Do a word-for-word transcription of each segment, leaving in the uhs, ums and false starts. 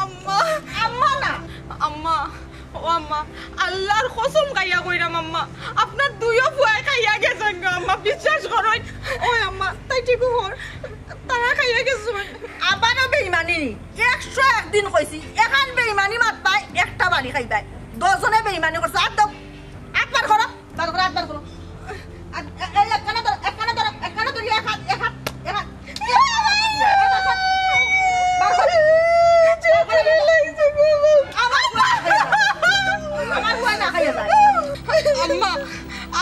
আম্মা। আম্মা না। আম্মা, ও আম্মা, আল্লার কসম খাইয়া কইরাম আম্মা, আপনার দুইও ফুয়ায় খাইয়া গেছইন গো আম্মা, বিশ্বাস করইন। ওই আম্মা, তাই ঠিক কর, তারা খাইয়া গেছইন। আবারও বেইমানি নি, একশো এক দিন কইছি, এখান বেইমানি মাতবায়, একটা বাড়ি খাইবায়, দশজনে বেইমানি করছে, আর দাও, আবার করো। বার করো, আবার করো। আর এ-, এই এক কানে ধরো, এক কানে ধরো, এক কানে ধরি, এক হাত, এক হাত, এক হাত। বার করো। আমার ফুয়া, আমার ফুয়া না খাইয়া যায়। আম্মা,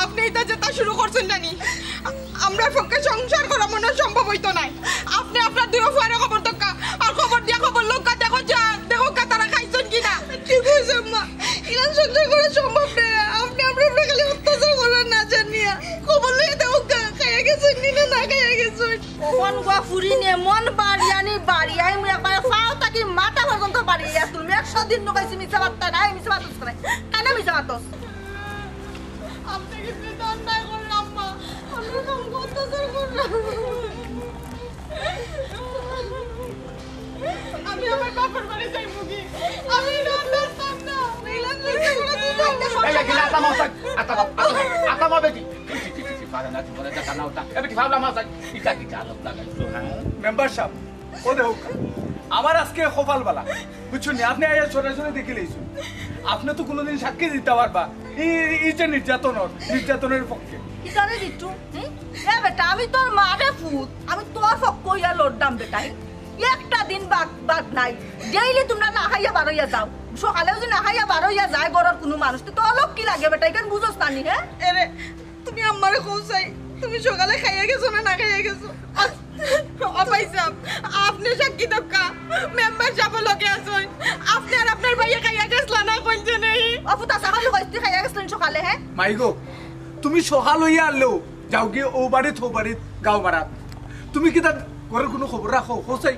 আপনি এটা যেটা শুরু করছেন জানি, আমরার পক্ষে সংসার করা মনে হয় সম্ভব হইতো নায়। আপনি আপনার দুই ফুয়ারে খবর দেউক্কা, আর খবর দিয়া খবর লউক্কা, দেখো যা, দেখউক্কা তারা খাইছইন কিনা। ঠিক আছে আম্মা, ইখান সংসার করা সম্ভব নায়। আপনি আমরা আমরা খালি অত্যাচার করার না জানিয়া। খবর লইয়া দেখউক্কা, খাইয়া গেছইন নি না, না খাইয়া গেছইন। কোন গো ফুরিন এমন বাড়িয়ানি বাড়িয়াই, মুই একবার ফাও থাকি মাথা পর্যন্ত বাড়িয়া তুলমু। একশো দিন নুকাইছি মিছা মাততা নায়, মিছা মাতস করে। কেনে মিছা মাতস? আপনি কিছু তো অন্যায় করলাম মা, আমরা তো অত্যাচার করলাম। আমি আমার বাপের বাড়ি যাইমু কি? আমি এটা আর পারতাম না। এই যে, আতা মাছ, আতা মাছ, আতা মাছ, আতা মাছ বেটি। ছি, ছি, ছি, ছি, পারে না, জীবনে দেখা না ওটা। এ বেটি, ভাবলাম মাছ, ইটা কি জালত লাগাইছো, হ্যাঁ? মেম্বার সাব, ও দেখো, আমার আজকে কপাল বালা, বুঝছো নি? আপনি আইয়া সরাসরি দেখি লইছইন। আপনি তো কোনোদিন সাক্ষী দিতা পারবা ই, ই যে নির্যাতনর, নির্যাতনর পক্ষে। কিতারে দিতু? হুম? এ বেটা, আমি তোর মারে পুত, আমি তোর পক্ষ অইয়া লড়তাম বেটা। একটা দিন বাদ, বাদ নাই। ডেইলি তোমরা না খাইয়া বারইয়া যাও। সকালেও যদি না খাইয়া বারইয়া যায় ঘরর কুনু মানুষ, তে তোর অলক্কি লাগে বেটা, ইখান বুঝস না নি, হ্যাঁ? এরে, তুমি আমারে কও চাই, তুমি সকালে খাইয়া গেছো না না খাইয়া গেছো? ও ভাইসাব, আপনে সাক্ষী দেউক্কা, মেম্বার সাবও লগে আছইন। আপনে আর আপনার ভাইয়ে খাইয়া গেছলা না, কইন যে নেই। ও পুতা, সাকাল লুকাইছ তুই খাইয়া গেছলেন সকালে, হ্যাঁ? মাইগো, তুমি সকাল অইয়া আরলেও যাওগি অউ বাড়িত, হউ বাড়িত, গাঁও বাড়াত। তুমি কিতা ঘরর কুনু খবর রাখো, কও চাই?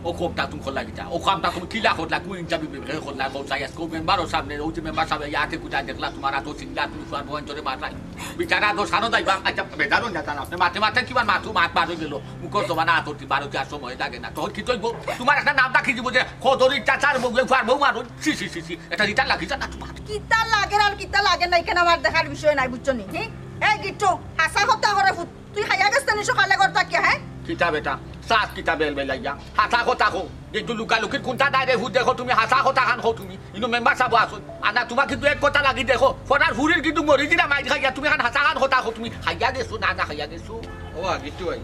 ও কামটা তুমি করলা কিতা? ও কামটা তুমি কিলা করলা? কুন ইনসাফি বিবেকে করলা, কও চাই? আজকে অউ মেম্বারর সামনে, অউ যে মেম্বার সাবে ইয়াতে কুটা দেখলা, তুমার আতো চিংলা, তুমি ফুয়ার বইন ধরে মারলাই। বিচারা দোষ আনো দাইবা। আচ্ছা, বেজারও না জানা। আপনে মাতে মাতে কিমান মাতু মাত বার অই গেল। মুখর জবান আতর দিন বারো চার সময় লাগে না। তখন কিতা অইবো? তুমার একটা নাম ডাকি দিবো যে খদরির চাচার বউয়ে ফুয়ার বউ মারইন। ছি, ছি, ছি, ছি। এটা কিতা লাগি জানা তুমার? কিতা লাগের আর কিতা লাগের না, ইখান আমার দেখার বিষয় নায়, বুঝছো নি? হি? এই গিট্টু, হাছা কথা করে পুত। তুই খাইয়া গেছলে নি সকালে ঘর থাকিয়া, হ্যাঁ? কিতা বেটা, সাত কিতা বেল বেলাইয়া? হাছা কথা কও। কিন্তু লুকালুকির কুনটা নাই রে, পুত দেখো তুমি, হাছা কথাখান কও তুমি। ইনো মেম্বার সাব আছইন। আর না, তুমার কিন্তু এক কথা লাগি দেখো, ফরার ফুরির কিন্তু মরি দিরা মাইর খাইয়া, তুমি খান হাছাখান কথা কও তুমি, খাইয়া গেছো না, না খাইয়া গেছো। ও গিট্টু ভাই,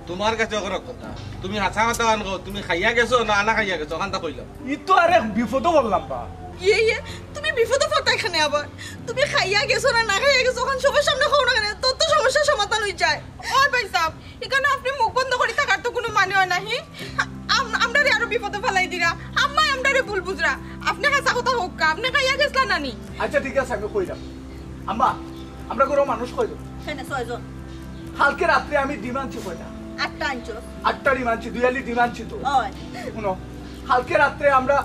তুমার কাছে অখন কথা, তুমি হাছা কথাখান কও, তুমি খাইয়া গেছো না, না খাইয়া গেছো, অখানতা কইলাও। ই তো আরেক বিপদো পড়লাম বা। ইয়ে, ইয়ে, তুমি বিপদো পড়তায় কেনে আবার? তুমি খাইয়া গেছো না, না খাইয়া গেছো, অখান সবার সামনে কও না কেনে? তোর তো সমস্যার সমাধান অই যায়। ও ভাইসাব, ইখানো আপনে মুখ বন্ধ করি থাকার তো কুনু মানে অয় না, হি? আম-, আমরারে আরো বিপদো ফালাই দিরা। আম্মায় আমরারে ভুল বুঝরা। আপনে হাছা কথা কউক্কা, আপনে খাইয়া গেছলা না নি? আচ্ছা, ঠিক আছে, আমি কইরাম। আম্মা, আমরার ঘরো মানুষ কয়জন? কেনে, ছয়জন। কালকে রাত্রে আমি ডিম আনছি কয়টা? আটটা আনছো। আটটা ডিম আনছি, দুই আলি ডিম আনছি তো। অয়। হুনো, কালকে রাত্রে আমরা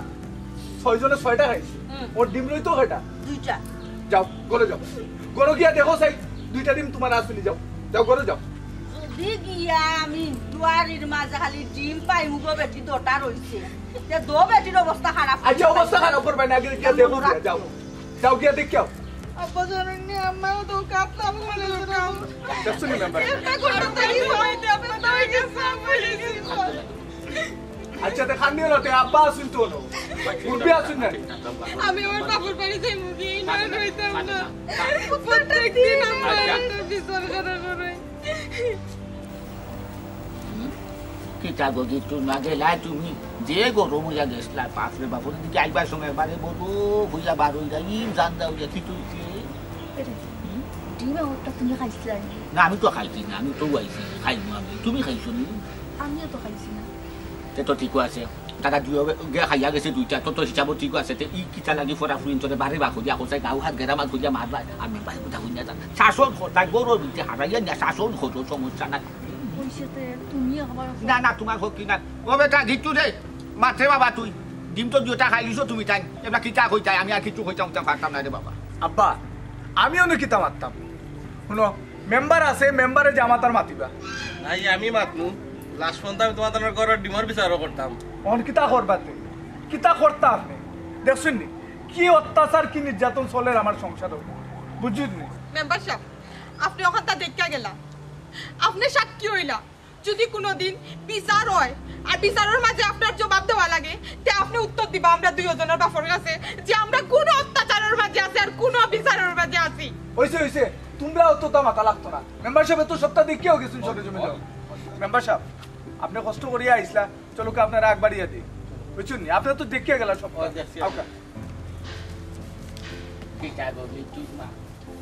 ছয়জনে ছয়টা খাইছি। হুম। অউ ডিম রইতো কয়টা? দুইটা। যাও, ঘরো যাও। ঘরো গিয়া দেখো চাই, দুইটা ডিম তুমার আছে নি, যাও। যাও, ঘরো যাও। যদি গিয়া আমি দুয়ারির মাঝে খালি ডিম পাইমু গো বেটি, দুইটা রইছে। তে দো বেটির অবস্থা খারাপ। আচ্ছা, অবস্থা খারাপ করবায় না, আগে গিয়া দেখো গিয়া, যাও। যাও গিয়া দেখিয়াও। আব্বা জানেন নি, আম্মাও তো কাতলা বলে ওরা। দেখছো নি মেম্বার? একটা ঘটনা তাই হয়, তে আপনার তাই গেছে, আব্বা গেছে। আচ্ছা, তে কান্দিও না, তে আব্বা আছইন তো অনো। মুরব্বি আছইন না? আমি আমার বাপর বাড়ি যাইমু গি, এই না রইতাম না। প্রত্যেক দিন আমার একটা বিচার করা করে। হুম? কিতা গো গিট্টু, না গেলায় তুমি? যে গরম অইয়া গেছলায়, বাপরে বাপ, অদিন থাকি আইবার সময় একবারে বড় অইয়া বার অইয়া, ই জান দাও ইয়া, কিতা অইছে? এরে, হুম? ডিম একটা তুমি খাইছিলায় নি? না, আমি তো খাইছি না, আমি তো আইছি, খাইমু আমি। তুমি খাইছো নি? আমিও তো খাইছি না। তে তো ঠিকও আছে। তারা দুইও গে-, খাইয়া গেছে দুইটা, তো, তো হিসাবও ঠিক আছে। তে ই কিতা লাগি ফরা ফুরিন তোরে বারে বা করিয়া কইছাই, গাউ হাত গেরামাত করিয়া মারবায়। আমি ভাই কথা কই না জান। শাসন কর, তাই বড় বিতে হারাইয়া নিয়া শাসন কর, সমস্যা নাই। কইছে তে তুমি আমার না, না, তুমার হক কি না? ও বেটা, গিট্টু রে, মাতরে বাবা তুই। ডিম তো দুইটা খাইলিছো তুমি তাইন। এবলা কিতা কইতায়? আমি আর কিচ্ছু কইতাম, কইতাম পারতাম না রে বাবা। আব্বা, আমি অনো কিতা মাততাম? হুনো, মেম্বার আছে, মেম্বারে যে আমার তার মাতিবা। নাই, আমি মাতমু। লাস্ট পর্যন্ত আমি তুমার তার ঘরর ডিমর বিচারও করতাম। অখন কিতা করবা তে? কিতা করতা আপনে? দেখছইন নি কি অত্যাচার, কি নির্যাতন চলের আমার সংসারো, বুঝছইন নি? মেম্বার সাব, আপনে অখানতা দেখিয়া গেলা, আপনে সাক্ষী অইলা। যুদি কুনুদিন বিচার অয় আর বিচারর মাঝে আপনার জবাব দেওয়া লাগে, তে আপনে উত্তর দিবা আমরা দুইওজনর বাপর কাছে যে আমরা কুন অত্যাচারর মাঝে আছি আর কুন বিচারর মাঝে আছি। অইছে, অইছে, তুমরা অততা মাতা লাগতো না। মেম্বার সাব তো সবতা দেখিয়াও গেছইন সরজমিনো। মেম্বার সাব, আপনে কষ্ট করিয়া আইছলা, চলো কি আপনারে আগ বাড়িয়া দেই, বুঝছইন নি? আপনারা তো দেখিয়া গেলা সব। ও, দেখছি। আউক্কা। কিতা গো, লিটুর মা?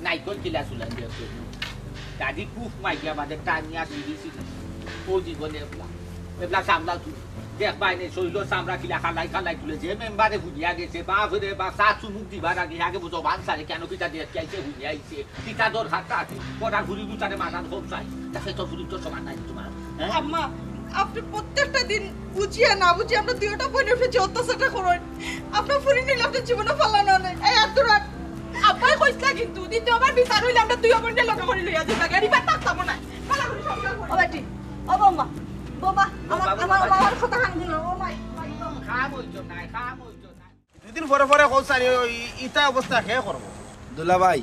নাইকল কিলা চুলান দিয়া কইলো। দাদি কুফ মাইয়া বাদে টানিয়া সিঁড়ি সিঁড়ি। ও জীবনে এবলা। এবলা সামলা তুই। দেখবায় নে, শরীলর চামড়া কিলা খালাই খালাই তুলে। যে মেম্বারে হুনিয়া গেছে, বাফরে বাফ, চা চুমুক দিবার আগে আগে বুঝো, বান সারে কেন কিতা দেখিয়া আইছে, হুনিয়া আইছে। কিতা দরকার তার? কটার ফুরি গুতারে মারান কম চাই। তা সে তো ফুরি তো সমান নাই তোমার। হ্যাঁ? আম্মা, আপনে প্রত্যেকটা দিন বুঝিয়া না বুঝিয়া আমরা দুইওটা বইনর উপরে যে অত্যাচারটা করইন, আপনার ফুরি নিলে আপনার জীবনে ফালানো নেই। এই আব্দুর রাখ, আব্বায় কইছলা কিন্তু দ্বিতীয়বার বিচার অইলে আমরা দুইও বইনরে লগে করি লইয়া যাইবা, গাড়ি বা থাকতাম না। ফালা করি সংসার করি। ও বেটি, ও বৌমা, বৌমা, আমার, বাবা, আমার, বাবা। আমার কথা কান দিল, ও মাই, মাই, বাবা। খাম অইতো না, খাম অইতো না। দুদিন পরে পরে কও চাই, ওই ইতা অবস্থা কে করবো? দুলাভাই,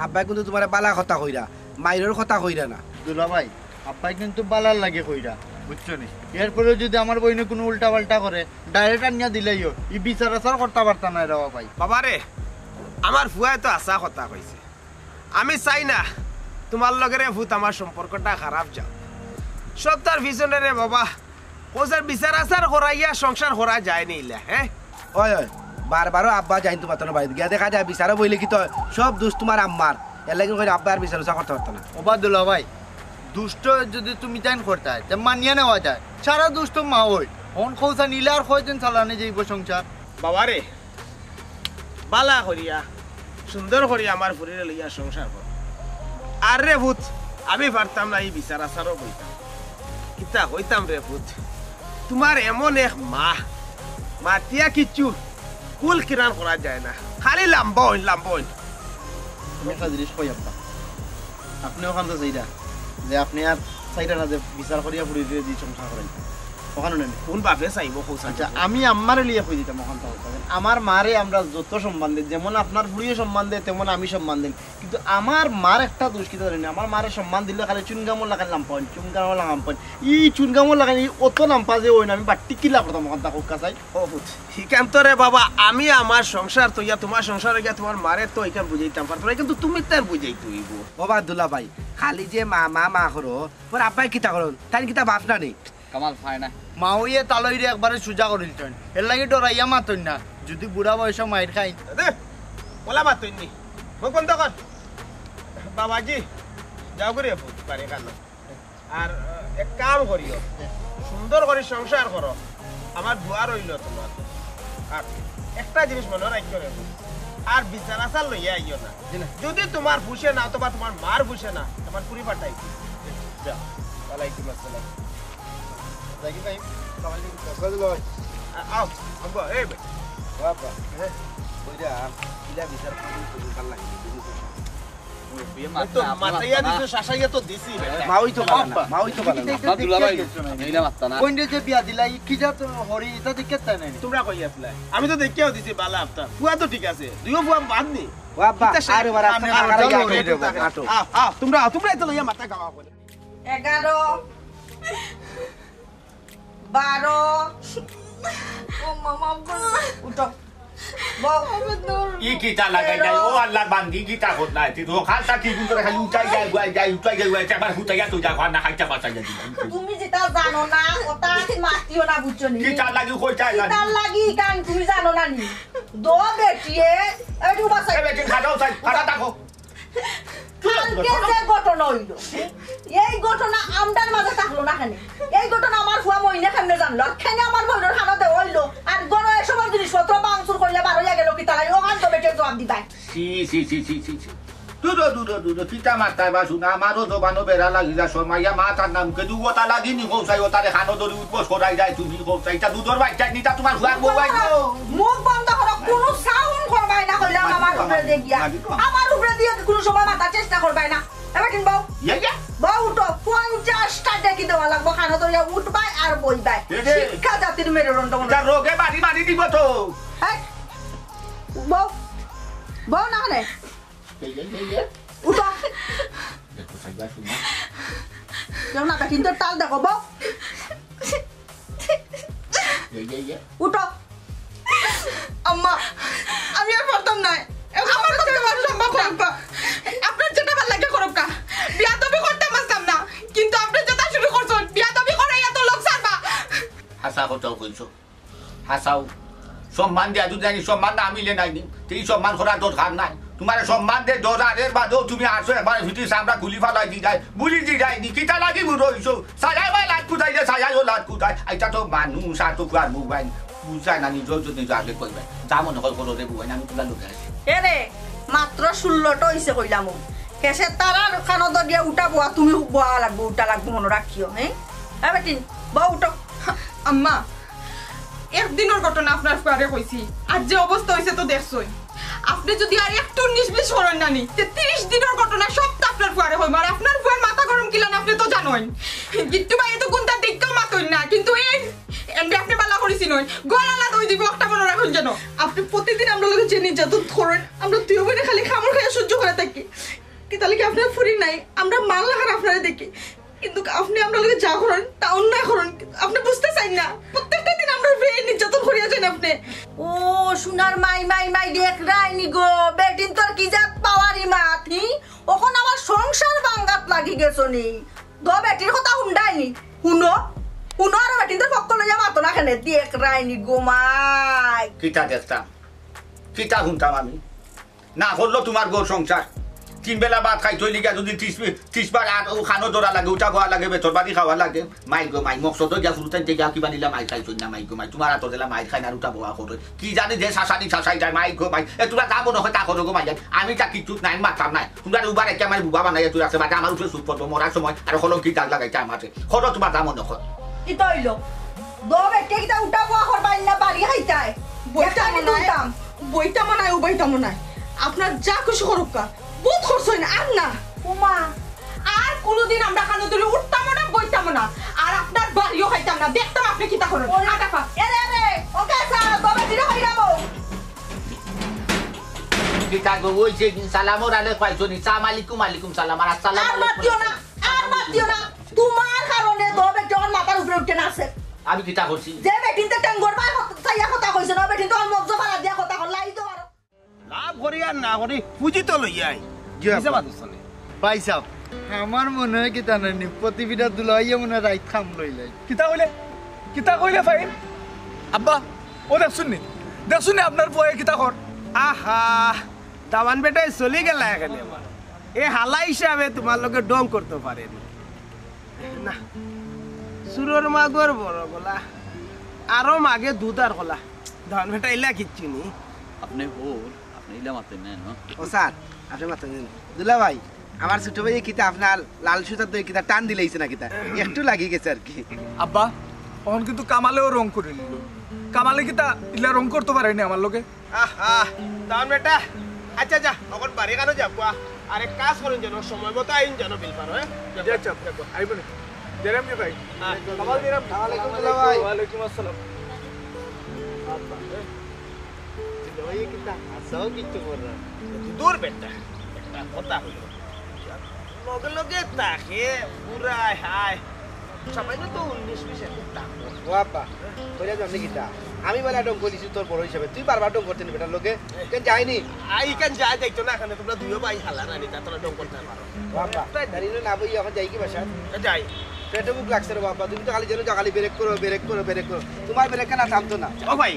আব্বায় কিন্তু তুমারে বালা কথা কইরা, মাইরর কথা কইরা না। দুলাভাই, আব্বায় কিন্তু বালার লাগি কইরা, বুঝছো নি? এরপরে যুদি আমার বইনে কুনু উল্টা পাল্টা করে, direct আনিয়া দিলাইও, ই বিচার আচার করতা পারতা নায় রে বাবাই। বাবারে, আমার ফুয়ায় তো হাছা কথা কইছে। আমি চাই না তুমার লগে রে ফুত আমার সম্পর্কটা খারাপ যাউক। সবতার পিছনে রে বাবা, কও চাই বিচার আচার করাইয়া সংসার করা যায় নি ইলা, হ্যাঁ? অয়, অয়, বারবারও আব্বা যাইন তুমার তনর বাড়িত গিয়া দেখা যায় বিচারো বইলে কিতা অয়, সব দুষ তুমার আম্মার। এরলাগি কইরা আব্বায় আর বিচার আচার করতা পারতা না। ওবা দুলাভাই, দুষ তো যুদি তুমি তাইন করতায়, তে মানিয়া নেওয়া যায়। সারা দুষ তো মাওর। অখন কও চাই ইলা আর কয়দিন চালানি যাইবো সংসার? বাবারে, বালা করিয়া, সুন্দর করিয়া আমার ফুরিরে লইয়া সংসার কর। আর রে ফুত, আমি পারতাম না ই বিচার আচারো বইতাম। কিতা কইতাম রে ফুত, তুমার এমন এক মা, মাতিয়া কিচ্ছু কুল কিনার করা যায় না, খালি লাম্বা অইন, লাম্বা অইন। আমি একটা জিনিস কই আব্বা, আপনে অখান তো চাইরা যে আপনে আর চাইরা না যে বিচার করিয়া ফুরিরে দি সংসার করাই, অখান নেন। কুন বাপে চাইবো কও চাই? আচ্ছা, আমি আম্মারে লইয়া কই দিতাম অখান তো। আমার মারে আমরা যত সম্মান দেই, যেমন আপনার ফুরিয়ে সম্মান দেয়, তেমন আমি সম্মান দেই। কিন্তু আমার মার একটা দুষ কিতা জানেন নি? আমার মারে সম্মান দিলে খালি চুইংগামর লাখান লাম্বা অইন, চুইংগামর লাখান লাম্বা অইন। ই চুইংগামর লাখান ই অত লাম্বা যে অইন, আমি বাট্টি কিলা করতাম অখান তা কউক্কা চাই। ও ফুত, ইখান তো রে বাবা, আমি আমার সংসার থইয়া তুমার সংসারো গিয়া তুমার মারে তো ইখান বুঝাইতাম পারতাম না, কিন্তু তুমি তাইন বুঝাইতে অইবো। ও বা দুলাভাই, খালি যে মা, মা, মা করো, পর আব্বায় কিতা করইন? তাইন কিতা বাপ না নি? কামাল পায় না। মা অইয়ে তালইরে একবারে সুজা করিলছইন, এরলাগি ডরাইয়া মাতইন না। যুদি বুড়া বয়সো মাইর খাইন। দে, ওলা মাতইন নি। মুখ বন্ধ কর। বাবাজি, যাও গো রে ফুত, বাড়ি কানো। আর, আহ, এক কাম করিও, সুন্দর করি সংসার করো, আমার দোয়া রইলো তুমার। আর একটা জিনিস মনো রাখিও রে, আর বিচার আচার লইয়া আইও না। জি না। যুদি তুমার পুষে না অথবা তুমার মার পুষে না, তুমার ফুরি পাঠাই দিও। যা, ওয়ালাইকুম আসসালাম। দেখি ভাই, সালাম আলাইকুম। আ-, আও, আব্বা, এই ভাই। ও আব্বা, হ্যাঁ। কইরা, কিলা বিচার করবি, তুমি ভালা লাগে, তুমি তো মুরব্বি ওই তো মাথা, আপনি মাথাইয়া মাথা না। দিছো, শাসাইয়া তো দিছি, বেটা। মা ওই তো বালা না, আব্বা। মা ওই তো বালা না। আব্বা, দুলাভাই, আপনি ইলা মাথা না। কোন যে বিয়া দিলা, ই কি জাত হরি, ইতা দেখে তাই নাই। তুমরা কই আছলা? আমি তো দেখিয়াও দিছি বালা আপনার। ফুয়া তো ঠিক আছে। দুইও ফুয়া বাদ নি। ও আব্বা, ইতা সা-, আরে বাবা, সামনে আর আরো যাও, ইয়া রে, করে দেবো, বাবা। আটো। আও, আও, তুমরা এত লইয়া মাথা গাওয়া করে। এগারো। বারো। ও মা, মাফ করো। উঠো। বউ। ই কিতা লাগাই নাই? ও আল্লাহর বান্দি, কিতা করলা? তুই তো খালটা কি গুণ করে খালি উঠাই যায়, গুয়াই যায়, উঠাই যায়, গুয়াই যায়, আবার হুতাইয়া তুই যা, খাওয়া না খাইতে পারতা না দিবা। তুমি যেটা জানো না, ওটা মাতিও না, বুঝছো নি? কিতা লাগি কইতায় না? কিতা লাগি কান তুমি জানো না নি? দো বেটিয়ে, এই ডুবা সাই। এই বেটি, খাটাও সাই, খাটা থাকো। কালকে যে ঘটনা অইলো, এই ঘটনা আমরার মাঝে থাকলো না কেনে? এই ঘটনা আমার ফুয়া মইনে কেমনে জানলো? আর কেনে আমার মইনর কানো দেওয়া অইলো? আর ঘরো এ সময় জিনিসপত্র ভাঙচুর করিয়া বার অইয়া গেল কিতা লাগি? ওখান তো বেটিয়ে জবাব দিবায়। ছি, ছি, ছি, ছি, ছি, ছি। দূর, দূর, দূর, দূর, কিতা মাততায় বা হুনা, আমারও জবানো বেড়া লাগি যা, শরমাইয়া মাত আর নাম কে দু ওটা লাগি নি কও চাই, ওটারে কানো ধরি উঠবস করাই যায় তুমি কও চাই, ইটা দুধর বাইচ্চা নি, ইটা তুমার ফুয়ার বউ বাইচ্চা। মুখ বন্ধ করো, কোনো sound করবায় না কইলাম আমার উপরে দিয়া। আমার উপরে দিয়া কোনো সময় মাতার চেষ্টা করবায় না। এবার কিন বউ? ইয়া, ইয়া। বউ উঠো, পঞ্চাশটা আর দেখি দেওয়া লাগবো, কানো ধরিয়া উঠবায় আর বইবায়। এ রে। শিক্ষা জাতির মেরুদণ্ড মনে। ইটা রোগে বাড়ি মারি দিব তো। এই, বউ, বউ না রে। এই, এই, এই, এই। উঠো। দেখো, সাইবা, শুনো। কেউ না, কিন্তু তাল দেখো, বউ। এই, এই, এই। উঠো। আম্মা, আমি আর পারতাম না। এখন আমার পক্ষে আর সম্ভব না। আপনার যেটা ভালো লাগে করুক্কা। বিয়াদবি করতাম পারতাম না, কিন্তু আপনি যেটা শুরু করছেন, বিয়াদবি করে এত লোক ছাড়বা। হাছা কথাউ কইছো, হাছাউ। সম্মান দিয়া যদি আনি সম্মান না মিলে নাইনি, তে ই সম্মান করার দরকার নাই। তুমারে সম্মান দে দরকার, এর বাদেও তুমি আসো একবার ফিটি চামড়া খুলি ফালাই দি যায়, বুলি দি যায়নি, কিতা লাগি বুড়ো হইছো? ছায়ায় বা লাত কুদাইলে ছায়ায়ও লাত কুদায়। ইটা তো মানুষ, আর তো কুয়ার মুখ বাইন। বুঝায় না, নিজেও যদি নিজে আগে কইবে। যা মনে হয় করো রে বুবাইন, আমি তুলা লগে আছি। এ রে, মাত্র ষোলোটা হইছে কইলাম। হেষে তারার কানো ধরিয়া উঠা বওয়া, তুমি বওয়া লাগবো, উঠা লাগবো, মনে রাখিও, হ্যাঁ? এ বেটিন, বউ উঠো। আম্মা, একদিনর ঘটনা আপনার ফুয়ারে কইছি, আর যে অবস্থা হইছে তো দেখছই। আপনি যদি আর একটু উনিশ বিশ করেন না নি, তে তিরিশ দিনর ঘটনা সব তো আপনার ফুয়ারে কইমু। আর আপনার ফুয়ার মাথা গরম কিলান আপনি তো জানইন। গিট্টু ভাই তো গুন্তা দেখতেও মাতইন না, কিন্তু এই এমনি আপনি বালা করেছি নয়, গলা আলাদা হয়ে দিব, একটা মনে রাখুন যেন। আপনি প্রতিদিন আমরা লোকে যে নির্যাতন করেন, আমরা দুই বোনে খালি খামড় খাইয়া সহ্য করে থাকি। কি তাহলে কি আপনার ফুরি নাই? আমরা মাল লাখান আপনারে দেখি, কিন্তু আপনি আমরা লোকে যা করেন তা অন্যায় করেন। আপনি বুঝতে চাইন না, প্রত্যেকটা দিন আমরা উপরে এই নির্যাতন করিয়া যান আপনি। ও সোনার মাই, মাই, মাই, দেখ রাইনি গো, বেটিন তোর কি জাত পাওয়ারি মাত, হি? অখন আমার সংসার ভাঙ্গাত লাগি গেছো নি। দো বেটির কথা হুনডাইনি। হুনো, হুনো আর বেটিন তোর পক্ষ লইয়া মাতো না কেনে, দেখ রাইনি গো মাই। কিতা দেখতাম? কিতা হুনতাম আমি? না করলো তোমার ঘর সংসার। তিন বেলা ভাত খাইতে হইলে গিয়া যদি ত্রিশ মি-, ত্রিশ বার আর ও খানো ধরা লাগে, উঠা বওয়া লাগে, বেতর বাড়ি খাওয়া লাগে। মাই গো মাই, মকসদ গিয়া ফুরুতাইন থেকে কিবা নিলা মাই খাইছো না, মাই গো মাই। তোমার আতো দিলা মাই খাই না, উঠা বওয়া করে। কি জানি যে শাসানি শাসাই যায়, মাই গো মাই। এ তোমরা যা মনে হয় তা করো গো মাই। আমি তা কিচ্ছু নাই, মাথার নাই। তোমরা উবার একটা আমার বুবা বানাইয়া তুই আছে, বাদে আমার উপরে সুখ পড়বো, মরার সময় আর কলম কি দাগ লাগাইতে আমারে। করো তোমার যা মনে হয়। কিতা হইলো? দো বেটে কিতা উঠা বওয়া করবা না বাড়ি খাইতায়? বইতাম একটা আমি নাই। তুলতাম। বইতাম নাই, উবাইতাম নাই। আপনার যা খুশি করুক্কা। বহুত খরচ হয় না, আর না। উমা, আর কোনোদিন আমরা খানো তুলে উঠতাম না, বইতাম না। আর আপনার বাড়িও খাইতাম না। দেখতাম আপনি কিতা করেন। ওই আটা পা। এরে, এরে, ওকে, স্যার, তবে জিরো হয়ে যাবো। কিতা গো, ওই যে সালামর আলে পাইছো নি? সালাম আলাইকুম, আলাইকুম সালাম, আর আসসালাম আর আলাইকুম। মাতিও না, আর মাতিও না। তোমার কারণে দো বেটি আমার মাথার উপরে উঠে না আছে। আমি কিতা করছি? যে বেটিনতে টেঙ্গর বায় কথা, চাইয়া কথা কইছে না, বেটিন তো আমার মগজ ফালা দিয়া কথা কর, লাই তো আরো। লাভ করি আর না করি, পুঁজি তো লইয়াই। জি, আপা। হিসাব আছে চলে। ভাই সাহেব, আমার মনে হয় কিতা নানি, প্রতিবিধার দুলাইয়ে মনে হয় রাইত খাম লইলাই। কিতা কইলে? কিতা কইলে ভাই? আব্বা, ও দেখছুন নি? দেখছুন নি আপনার বয়ে কিতা কর? আহা, দামান বেটায় চলি গেলা এখানে আমার। এ হালা হিসাবে তোমার লগে ডং করতে পারেনি। না, সুরর মাগর বড় গলা, আরো মাগে দুধ আর কলা। দামান বেটা ইলা কিচ্ছু নি। আপনি হোর, আপনি ইলা মাতেন না, না? ও স্যার, আপনি মাতেন না। দুলা ভাই, আমার ছোট ভাই কিতা আপনার লাল সুতার দই কিতা টান দিলাইছে না কিতা? একটু লাগি গেছে আর কি। আব্বা, অখন কিন্তু কামালেও রং করিল। কামালে কিতা ইলা রং করতে পারেনি আমার লগে? আহ, আহ, দামান বেটা। আচ্ছা, যা, অখন বাড়ি কানো যাবো, আহ। আর এক কাজ করুন যেন, সময় মতো আইন যেন বিল পার, হ্যাঁ? জি, আচ্ছা, আইবো নি। জেরাম জি ভাই। হ্যাঁ। কামাল জেরাম। আসসালামু আলাইকুম দুলা ভাই। ওয়ালাইকুম আসসালাম। আব্বা, হ্যাঁ? দুলা ভাই, কিতা? আচ্ছাও কিচ্ছু কর না। দূর বেটা, একটা কথা হইল। লগে লগে তাকে পুরায় হায়। সামান্য তো উনিশ বিশ একটু দাম। ও আব্বা, কইরা জানি কিতা? আমি বেলা ডং করিছি তোর বড় হিসাবে, তুই বারবার ডং করতে নি বেটার লগে। কেন যায়নি? আই কেন যায় দেখতো না, এখানে তোমরা দুইও ভাই হালা রানি, তা তোরা ডং করতে পারো। ও আব্বা, তাই জানি না, না বই এখন যাই কি বাসা? যাই। পেটে ভুক লাগছে রে বাবা, তুমি তো খালি জানো খালি ব্রেক করো, ব্রেক করো, ব্রেক করো। তোমার ব্রেক কেন থামতো না? ও ভাই,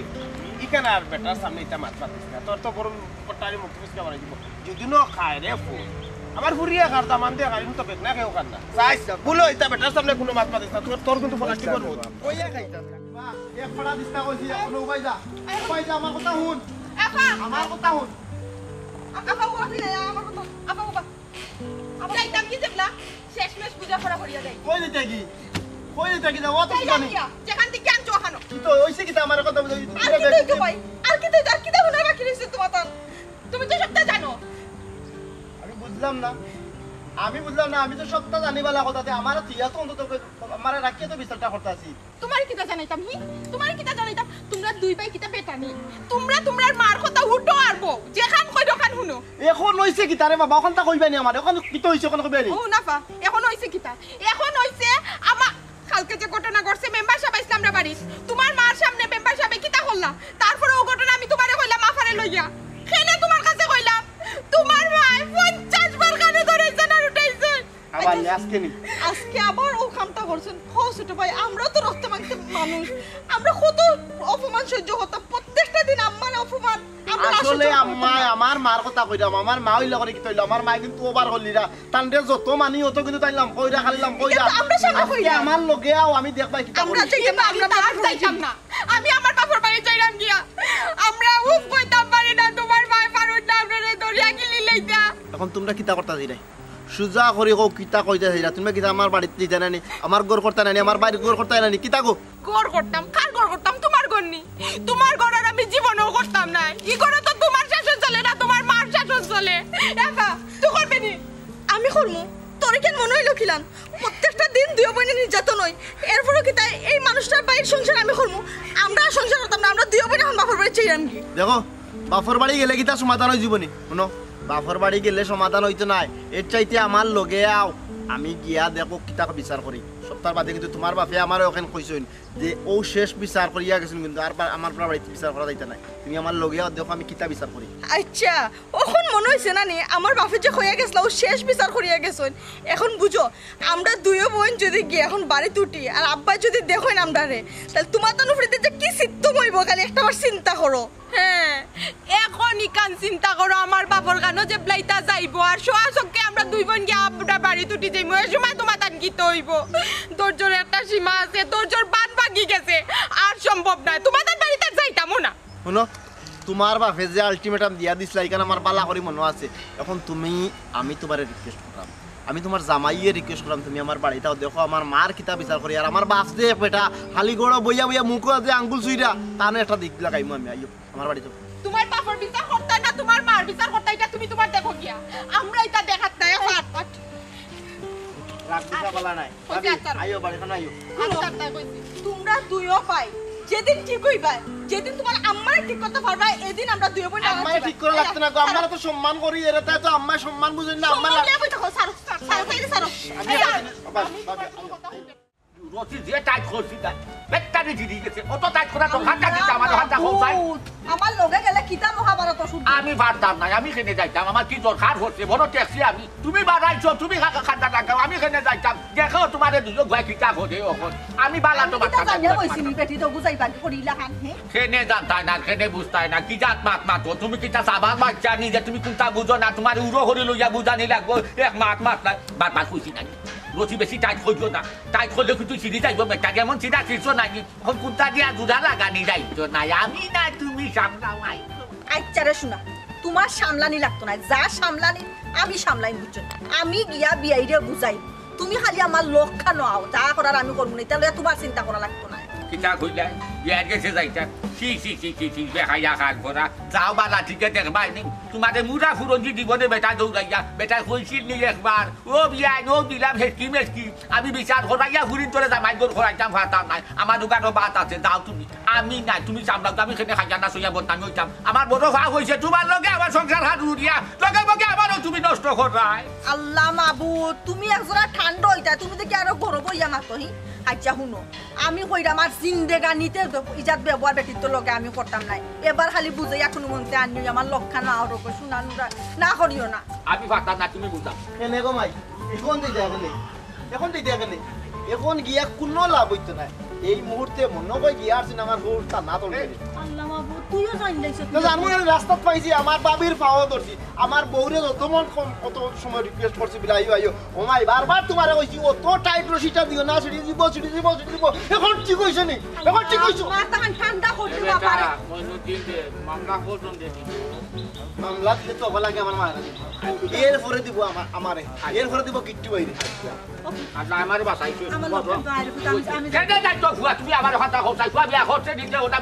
ইখান আর বেটার সামনে ইতা মাত মাতিস না। তোর তো বড় পট্টারি মুখ ফুসকা বাড়াই দিব। যদি ন খায় রে ফুল। আমার ফুরিয়ে খার দামান দিয়ে খার, কিন্তু বেক না খেয়েও খার না। সাইজ, বলো, ইতা বেটার সামনে কোনো মাত মাতিস না। তোর, তোর কিন্তু ফোন কি করবো? কইয়া খাইতাম। মা, এক ফড়া দিস্তা কইছি, এখন উবাই যা। উবাই যা, আমার কথা হুন। আপা। আমার কথা হুন। আপা, ও আপনি না, আমার কথা। আপা, ও বা-, আপা, যাইতাম কি দেখলা? শেষমেশ বুঝা পড়া করিয়া যাই। কই দিতে কি? কই দিতে কি? যাও, তো তাই জানি। জানি না, যেখান থেকে আনছো ওখানো। কি তো, ওইসে কি তো আমার কথা বুঝাই দিতে? আর কি তো, তো ভাই? আর কি তো, আর কি তো ওনার বাকি রয়েছে তোমার তার? তুমি তো সবটা জানো। আমি বুঝলাম না। আমি বুঝলাম না, আমি তো সবটা জানি বালা কথা, তে আমারে থুইয়া তো অন্তত আমারে রাখিয়া তো বিচারটা করতাছি। তুমারে কিতা জানাইতাম, হি? তুমারে কিতা জানাইতাম? তুমরা দুই ভাই কিতা বেটা নি? তুমরা তুমরার মার কথা উঠো আর বও, যেখান কই দোকান হুনো। এখন অইছে কিতা রে বাবা? অখানতা কইবায় নি আমারে? অখন কিতা অইছে, অখন কইবায় নি? ও না পা, এখন অইছে কিতা? এখন অইছে আমা-, কালকে যে ঘটনা ঘটছে, মেম্বার সাব আইছলা আমরার বাড়িত, তুমার মার সামনে মেম্বার সাবে কিতা করলা? তারপরে অউ ঘটনা আমি তুমারে কইলাম, আফারে লইয়া। কেনে তুমার কাছে কইলাম, তুমার মায় পঞ্চাশ বার কানো ধরাইছইন আর উঠাইছইন। আবার নি, আজকে নি। আজকে আবার অউ কামটা করছইন। হো ছোট ভাই, আমরাও তো রক্ত মাংসের মানুষ, আমরা কত অপমান সহ্য করতাম, প্রত্যেকটা দিন আম্মার অপমান। আমরা আসলে আশ্চর্য আম্মা, করতাম না। আমার মার কথা কইরাম, আমার মা অইলা করে কিতা অইলো, আমার মায় কিন্তু over করলিরা, তানরে যত মানি অত কিন্তু তাইন লাম্বা কইরা, খালি লাম্বা কইরা। এটা তো আমরা সামনে আজকে কইরাম। আমার লগে আও, আমি দেখবায় কিতা আমরা করি। যাইতাম না, আমরা আমরা বাপের বাড়ি যাইতাম না। আমি আমার বাপের বাড়ি যাইরাম গিয়া। আমরা উফ কইতাম পারি না, তুমার মায় পারইন না আমরারে ধরিয়া গিলি লইতা। এখন তুমরা কিতা করতা দিরায়? সুজা করি কও, কিতা কইতা চাইরায়? তুমরা কিতা আমার বাড়িত দিতায় না নি? আমার ঘর করতায় না নি? আমার বাড়ির ঘর করতায় না নি? কিতা গো? ঘর করতাম, কার ঘর করতাম? তুমার ঘর নি? তুমার ঘর আর আমি জীবনেও করতাম নায়। ই ঘরো তো তুমার শাসন চলে না, তুমার মার শাসন চলে। এবা, তুই করবে নি? আমি করমু। তোর কেন মনে অইলো কিলান? প্রত্যেকটা দিন দুইও বইনে নির্যাতন অয়। এরপরও কিতা এই মানুষটার বাড়ির সংসার আমি করমু? আমরা আর সংসার করতাম না, আমরা দুইও বইনে এখন বাপের বাড়ি যাইরাম গি। দেখো, বাপর বাড়ি গেলে কিতা সমাধান অইযিবো নি? হুনো, বাপর বাড়ি গেলে সমাধান অইতো নায়। এর চাইতে আমার লগে আও, আমি গিয়া দেখো কিতা বিচার করি। সপ্তাহর বাদে কিন্তু তুমার বাপে আমারে অখান কইছইন যে অউ শেষ বিচার করিয়া গেছইন, কিন্তু আর বা-, আমার বাড়িত বিচার করা যাইতা নায়। তুমি আমার লগে আও, দেখো আমি কিতা বিচার করি। আচ্ছা, অখন মনো অইছে না নি, আমার বাপে যে কইয়া গেছলা, অউ শেষ বিচার করিয়া গেছইন। এখন বুঝো, আমরা দুইও বইন যদি গিয়া এখন বাড়িত উঠি, আর আব্বায় যদি দেখইন আমরারে, তাইলে তুমার তান উপরে যে কি চিত্ত অইবো, খালি একটা বার চিন্তা করো। হ্যাঁ, এখন ইখান চিন্তা করো, আমার বাপর কানো যে ব্লাইতা যাইবো, আর সোয়া চউখে আমরা দুই বইন গিয়া আমরা বাড়িত উঠি যাইমু, এ সময় তুমার তান কিতা অইবো? ধৈর্যর একটা সীমা আছে, ধৈর্যর বান ভাগি গেছে, আর সম্ভব নায়, তুমার তান বাড়িত আর যাইতামও না। হুনো, তুমার বাপে যে ultimatum দিয়া দিছলা, ইখান আমার বালা করি মনো আছে। এখন তুমি, আমি তুমারে request কররাম, আমি তুমার জামাইয়ে request কররাম, তুমি আমার বাড়িত আও, দেখো আমার মার কিতা বিচার করি, আর আমার বাপ যে এক বেটা খালি ঘরো বইয়া বইয়া মুখো যে আঙ্গুল চুইরা, তানে একটা দিক লাগাইমু আমি, আইও আমার বাড়িত। তুমার বাপর বিচার করতায় না, তুমার মার বিচার করতায়, ইটা তুমি তুমার দেখো গিয়া, আমরা ইটা দেখাত নায়। রাগ বুঝা বালা নায়। কইছি ভাবি, আচ্ছা। আইও, বাড়িত আইও। আচ্ছা, তাই কইছি। তুমরা দুইও ভাই যেদিন ঠিক অইবায়, যেদিন তুমার আম্মারে ঠিক করতা পারবায়, এদিন আমরা দুইও বইন আম্মারে ঠিক করা লাগতো না গো, আম্মারে তো সম্মান করি, এরা তাই তো আম্মায় সম্মান বুঝইন না, আম্মার সম্মান নিয়া বই থাকো, ছাড়ো, ছাড়ো, ছাড়ো, ছাড়ো। আমি এই ছাড়ো। বাবা, আমি বাবা, তোমার কোনো কথা শুনতে রশি যে টাইট করছি তাই, পেটটানি জিরি গেছে। অত টাইট করা তো হাতটা দিতে আমার হাতটা হোক ভাই। আমার লগে গেলে কিতা মহাভারত শুনতে? আমি পারতাম না, আমি কেনে যাইতাম? আমার কি দরকার হচ্ছে? বড় ট্যাক্সি আমি, তুমি বাড়াইছো, তুমি কাকা কান্দা লাগাও, আমি কেনে যাইতাম? দেখো তুমারে দুইও ভাই কিতা করে অখন। আমি বালা তো আমি কিতা বাচ্চা জানিয়া বইছি নি, বেটি তো বুঝাইবা কি করিলা খান, হে? কেনে জানতায় না, কেনে বুঝতায় না, কি জাত মাত মাতো? তুমি কিতা সাবান বাচ্চা নি যে তুমি কুনটা বুঝো না? তুমার উড়ো হরি লইয়া বুঝানি লাগবো, এক মাত মাত নাই, বারবার কইছি না। রশি বেশি টাইট করিও না, টাইট করলে কিন্তু ছিঁড়ি যাইবো বেটা, যেমন ছিঁড়া ছিঁড়ছো নাকি, অখন কুনটা দিয়া জুড়া লাগানি যাইতো না, আমি না তুমি সামলাও আই। আচ্ছা রে শোনা, তুমার সামলানি লাগতো না, যা সামলানি আমি সামলাইমু, বুঝছো? আমি গিয়া বিয়াইরে বুঝাই, তুমি খালি আমার লগ খানো আও, যা করার আমি করমু নে, ইতা লইয়া তুমার চিন্তা করা লাগতো না। কিতা কইলা? বিয়ার গেছে যাইতা? ছি, ছি, ছি, ছি, ছি, বেহায়া কাজ করা। যাও বালা ঠিকে দেখবায় নি। তুমারে মুরা ফুরঞ্জি জীবনে বেটা দৌড়াইয়া, বেটায় কইছিল নি একবার, "ও বিয়াইন, ও দিলাম হেসকি মেসকি, আমি বিচার করাইয়া ফুরিন তোরে জামাই ঘর করাইতাম পারতাম নায়, আমার দোকানো বাত আছে, যাও তুমি।" আমি নাই, তুমি সামলাও তো, আমি কেনে খাইয়া না সইয়া বদনামি অইতাম। আমার বড় ভাব অইছে, তুমার লগে আমার সংসার হাত উড়িয়া, লগে বগে আমারও তুমি নষ্ট করায়। আল্লাহ মাবুদ, তুমি একজরা ঠান্ডা অইতা, তুমি দেখি আরো গরম অইয়া মাতো, হি? আচ্ছা, হুনো, আমি কইরাম আর জিন্দেগানিতে ইজাত ব্যবহার বেটির তো লগে আমি করতাম নায়। এবার খালি বুঝাইয়া কুনুমন্তে আনিও, আমার লগ খানো আও রকম, শোনা নুরা, না করিও না। আমি পারতাম না, তুমি বুঝাও। কেনে গো মাই, এখন দিতে কেনে? এখন দিতে কেনে? এখন গিয়া কুনু লাভ অইতো নায়। এই মুহূর্তে মনো কয় গিয়া আরছি না আমার বউর তা না তোর। আল্লাহ মাবুদ, তুইও জানলে তো জানবো না, রাস্তাত পাইছি, আমার ভাবির পাও ধরছি, আমার বউরে যত মন কম, কত সময় request করছি, বিলা, "আইও, আইও।" ও মাই, বারবার তুমারে কইছি, "অত টাইট রশিটা দিও না, ছিঁড়ি দিব, ছিঁড়ি দিব, ছিঁড়ি দিব।" এখন ঠিক অইছে নি? এখন ঠিক অইছে? মাথা ঠান্ডা করি এ দিবা বেটা, পারে। মইনুদ্দিন দে, মামলা করজন দে। মামলা দিলে তো অবা লাগে আমার মায়ের। এরপরে দিব আমার, আমারে। এরপরে দিব কিট্টু ভাইরে। আল্লাহ আমারে বাঁচাইছে। আমার লোকের বাইরে ফুটা, আমি, আমি কেনে যাই তো ফুয়া, তুমি আমার কথা কও, চাই ফুয়া বিয়া করছে নিতে ওটা,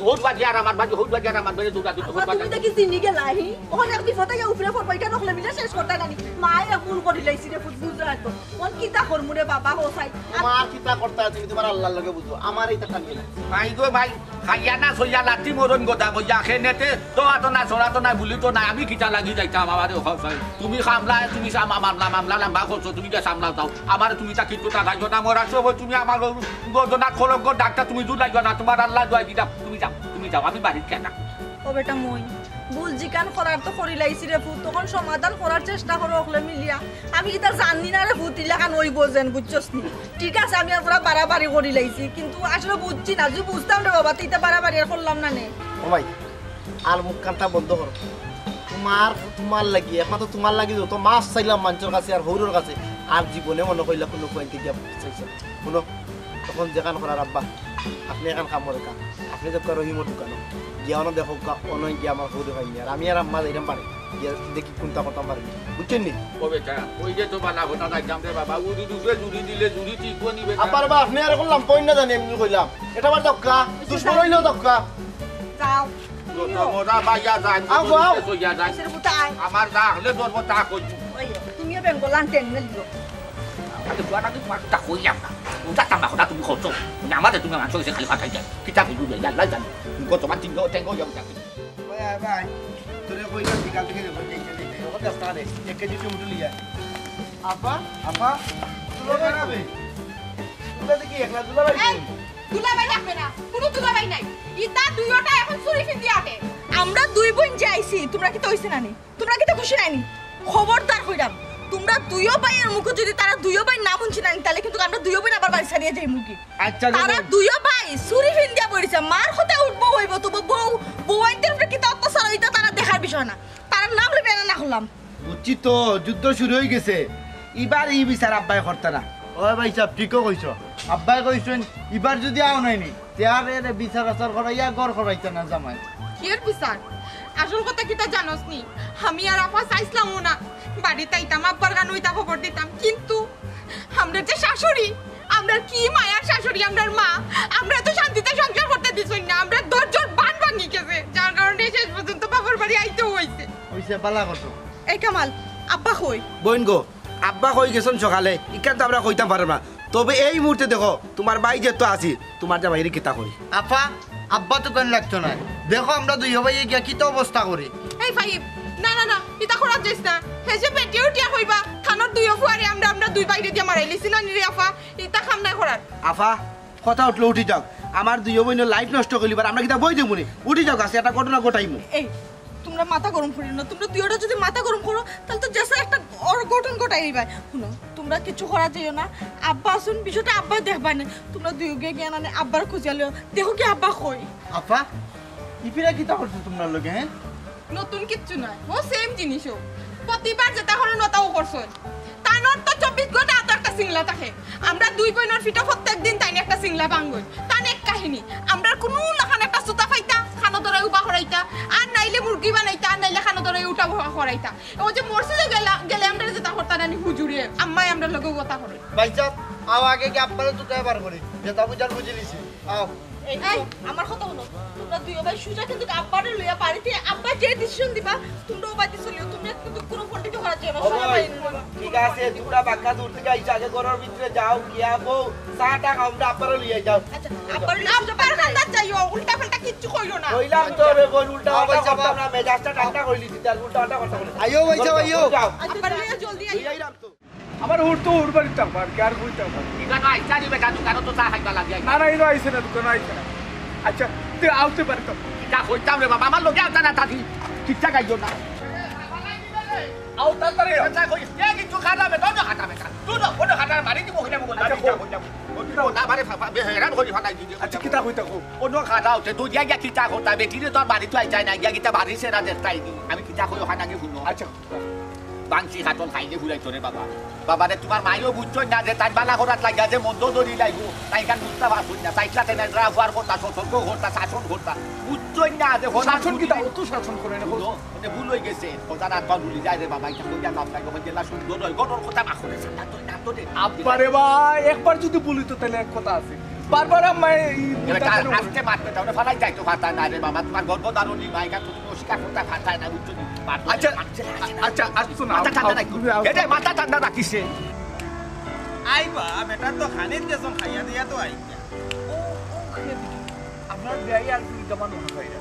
ওর বাদে আর আমার বাজু, হউ বাজার আমার বাড়ি দুটা দুটো আব্বা, তুমি দেখি চিনি গেলা, হি? ওখানে এক বিপদে গিয়া উপরে পড়বা, ইটা নখলে মিলে শেষ করতা নানি। মায়ে ভুল করি লাইছি রে, ফুট বুঝা তো। অন কিতা করমু রে বাবা, হো সাই। তোমার কিতা করতা আছে, তুমি তোমার আল্লাহর লগে বুঝো, আমার এইটা টানিয়ে না। ভাই গো ভাই, খাইয়া না সইয়া লাঠি মরণ গোদা বইয়া, খেনেতে তো আতো না, সরাতো না, বুলি তো না, আমি কিতা লাগি যাইতাম, আমারে হো সাই। তুমি সামলা, তুমি সামা-, মামলা, মামলা লম্বা করছো, তুমি গিয়া সামলা যাও। আমারে তুমি তা কিচ্ছু তা খাইছো না, মরার সময় তুমি আমার গজনাথ খলঙ্গ ডাক্তার তুমি জুলাই না, তোমার আল্লাহ দোয়াই দিলাম, তুমি যাও, তুমি যাও, আমি বাড়িত গেলাম। ও বেটা মই, ভুল যেখান করার তো করি লাইছি রে ফুত, তখন সমাধান করার চেষ্টা করো অকলে মিলিয়া। আমি ইতা জানি না রে ফুত, ইলাখান অইবো যেন, বুঝছস নি? ঠিক আছে, আমি আর পুরা বাড়াবাড়ি করি লাইছি, কিন্তু আসলে বুঝছি না, যদি বুঝতাম রে বাবা, তে ইতা বাড়াবাড়ি আর করলাম না নে। ও ভাই, আর মুখ কানটা বন্ধ করো। তোমার, তোমার লাগি, একমাত্র তোমার লাগি যত মাফ চাইলাম মানষর কাছে আর হউরর কাছে, আর জীবনে মনো কইলা কুনু পয়েন্টে গিয়া চাইছে। হুনো, তখন যেখান করার আব্বা, আপনে এখান কাম করে কাম। আপনে তো রহিমর দোকানো। গিয়া অনো দেখউক্কা, অনো গিয়া আমার হউরে পাইনি। আর আমি আর আম্মা যাইরাম পারে। গিয়া দেখি কুনটা করতাম পারি। বুঝছইন নি? ও বেটা, ওই যে তো বালা কথা যাইতাম রে বাবা, উড়ি ডুবে জুড়ি দিলে জুড়ি ঠিক বনি বেটা। আব্বা রে বা, আপনে আর করলাম, পয়েন্ট না জানি এমনি কইলাম। এটা আবার দক্কা, দুশমন অইলেও দক্কা। যাও। যত মোটা বাইয়া যায়, আও, যত আও। নিচে চইয়া যায়। কিসের বুতা আয়? আমার যা হলে ধরবো তা কইবো। ওই, তুমিও বেঙ্গলান টেন মেলিও। আরে বুয়া না, তুমি মারটা কইলাম না। উঠা তামা কথা তুমি করছো। মানে আমারে তুমি মারছো, সে খালি ফাটাই যায়। কিতা বুঝু যায়, আল্লাহ জানে। গত বার তিন টেঙ্গো যাও যাবে। ওই আয় ভাই, তোরে কইলাম বিকাল থেকে যখন যাইতে যাইতে, ওখানে রাস্তা রে, এক কেজি টমেটো লিয়া। আপা, আপা, তুলো বানাবে। তুলা দেখি একলা তুলা ভাই। এই, দুলাভাই লাগবে না, কোনো দুলাভাই নাই। ইতা দুইওটা এখন চুরি ফিন্দি আটে। আমরা দুই বোন যে আইছি, তোমরা কিতা অইছে না নি? তোমরা কিতা খুশি নাইনি? খবরদার কইরাম, তোমরা দুইও ভাইয়ের মুখো যদি তারা দুইও ভাই না হুনছি নানি, তাইলে কিন্তু আমরা দুইও বোন আবার বাড়ি ছাড়িয়া যাইমুগি। আচ্ছা, তারা দুইও ভাই চুরি ফিন্দিয়া পড়িছে, মার কথা উঠবো অইবো, তবু বউ, বউ আইতে উপরে কিতা অত্যাচার অইতা তারা দেখার বিষয় না। তারার নাম লইবে না, না করলাম। বুঝছি তো, যুদ্ধ শুরু অই গেছে। ইবার ই বিচার আব্বায় করতা না। ও ভাই সাহেব, ঠিকও কইছো। আব্বায় কইছইন, ইবার যদি আও নাই নি, তে আর এরে বিচার আচার করাইয়া ঘর করাইতা না জামাই। কিয়ের বিচার? আসল কথা কিতা জানোস নি? আমি আর আফা চাইছলামও না বাড়িত আইতাম, আব্বার কানো ইতা খবর দিতাম, কিন্তু আমরার যে শাশুড়ি, আমরার কি মায়ার শাশুড়ি, আমরার মা, আমরারে তো শান্তিতে সংসার করতে দিছইন না, আমরার ধৈর্যর বান ভাঙি গেছে, যার কারণে শেষ পর্যন্ত বাপর বাড়ি আইতেও অইছে। অইছে, বালা করছো। এই কামাল, আব্বা কই? বইন গো, আব্বা কই গেছইন সকালে, ইখান তো আমরা কইতাম পাররাম না। তবে এই মুহূর্তে দেখো, তুমার ভাই যেহেতু আছি, তুমার জামাইরে কিতা করি। আফা, আব্বা তো কেন লাগতো না। দেখো, আমরা দুইও ভাইয়ে গিয়া কিতা অবস্থা করি। এই ফাহিম, না, না, না, ইতা করা যাইছ না। হে যে বেটিয়ে উঠিয়া কইবা, থানোর দুইও ফুয়ারে আমরা, আমরা দুই বাইরে দিয়া মারাইলিছি না নি রে আফা? ইতা কাম নাই করার। আফা, কথা উঠলো, উঠি যাও। আমার দুইও বইনর life নষ্ট করিলিবার, আমরা কিতা বই দেবো নি? উঠি যাও, গাছে একটা ঘটনা ঘটাইমু। এই, তোমরা মাথা গরম করিও না। তোমরা দুইওটা যদি মাথা গরম করো, তাইলে তো যেসা একটা অঘটন ঘটাই দিবায়। হুনো, তোমরা কিছু করা যাইও না। আব্বা আছইন, বিষয়টা আব্বায় দেখবায় নে। তোমরা দুইও গিয়া গিয়া নানে আব্বারে খুঁজিয়া লইও। দেখো কি আব্বা কই? আফা, ইপিরা কিতা করছো তোমরার লগে, হ্যাঁ? নতুন কিচ্ছু নায়, ও same জিনিসও। প্রতিবার যেটা করইন, ওটাও করছইন। তানর তো চব্বিশ ঘন্টা আতো একটা সিংলা থাকে। আমরা দুই বইনর ফিটো প্রত্যেক দিন তাইন একটা সিংলা ভাঙ্গইন। তান এক কাহিনী। আমরার কুনু লাখান একটা সুতা পাইতা, কানো ধরাই উবা করাইতা, আর নাইলে মুরগি বানাইতা, আর নাইলে কানো ধরাই উঠা বহা করাইতা। ও যে মসজিদে গেলা, গেলে আমরারে যেটা করতা নানি হুজুরে, আম্মায় আমরার লগে কথা করে। ভাইসাব, আও আগে গিয়া আব্বারে তুকাই বার করি, যেটা বুঝার বুঝিলিছি। আও। এই, এই, আমার কথা হুনো, তোমরা দুইও ভাই সুজা কিন্তু আব্বারে লইয়া বাড়িত আব্বা যে decision দিবা, তোমরা ও বাড়িত চলিও, তোমরা কিন্তু কুনু পণ্ডিত করা যাবে না, ও ভাই, ঠিক আছে, তোমরা বাক্কা দূর থাকি আইছো, আগে ঘরর ভিতরে যাও, গিয়া বউ, চা টা খাও, আমরা আব্বারে লইয়া যাও। আচ্ছা, আব্বারে লইয়া সুজা আব্বার কান্দাত যাইও, উল্টা পাল্টা কিচ্ছু কইও না। কইলাম তো রে বইন, উল্টা পাল্টা করতাম না, মেজাজটা ঠান্ডা করিলিছি, তার উল্টা পাল্টা কথা বলে। আইও, ভাইসাব, আইও। যাও। আচ্ছা, আব্বারে লইয়া জলদি আইও। লইয়া আইলাম তো। আমার হুর তো হুর বাড়িত থাকবার, কি আর কই থাকবার? ইখানো আইছইন নি বেটা, দোকানো তো চা খাইবার লাগি আইছইন। না, না, ইনো আইছে না, দোকানো আইছে না। আচ্ছা, তে আউতে পারি তো। কিতা কইতাম রে বাবা, আমার লগে আউতা না থাকি। ঠিকঠাক আইও না। আও তাড়াতাড়ি আও। আচ্ছা, কই, এ কিন্তু খাটা বেটা, অনো খাটা বেটা। তুই তো, অনো খাটা মারি দিব, কইলাম, আচ্ছা, কই। কইলাম। ও, না, মানে, ফা-, ফা-, বে-, হেরান করি ফালাই দিলি। আচ্ছা, কিতা কইতা কও? অনো খাটা উঠে, তুই দিয়া গিয়া কিতা করতা? বেটিরে তোর বাড়িত আইতায় না, গিয়া কিতা বাড়ি সেরা দেখতায় নি। আমি কিতা কই, ওখানে আগে হুনো। আচ্ছা। বাংশি খাটল খাইলে ফুরাইতো রে বাবা। বাবারে, তুমার মাইও বুঝছইন না যে তাইন বালা করাত লাগিয়া যে মন্দ ধরি লাইবো, তাইন ইখান বুঝতা পারছইন না। চাইছলা তেনে ড্রা ফুয়ার কথা, সতর্ক করতা, শাসন করতা। বুঝছইন না যে হঠাৎ শাসন কিতা? অত শাসন করে না, বুঝো? মানে ভুল অই গেছে। কথা না তো ভুলি যায় রে বাবা, ইটা কইয়া লাভ নাই। বাবা, জেলা সুন্দর অয়, ঘরর কথা না করে, সামনে তো না তো রে। আব্বারে ভাই, একবার যদি ভুল অইতো, তাইলে এক কথা আছে। বারবার আম্মা এই এবার তার আজকে মারতে যাও না, ফালাই যাইতো পারতায় না রে বাবা, তোমার গর্ভধারণী মাইকা তুমি অস্বীকার করতে পারতায় না, বুঝছো নি? মারতে আচ্ছা, যাও, মারতে যাও, আচ্ছা, আচ্ছা, আচ্ছা, শোনো, মাথা ঠান্ডা রাখো। এটা মাথা ঠান্ডা রাখিস রে। আইবা, বেটা তো খানির গেছন খাইয়া দিয়া তো আইবা। ও, ও, খাইয়া দিবি। আপনার বিয়াই আর কি জমান মনে হয় না।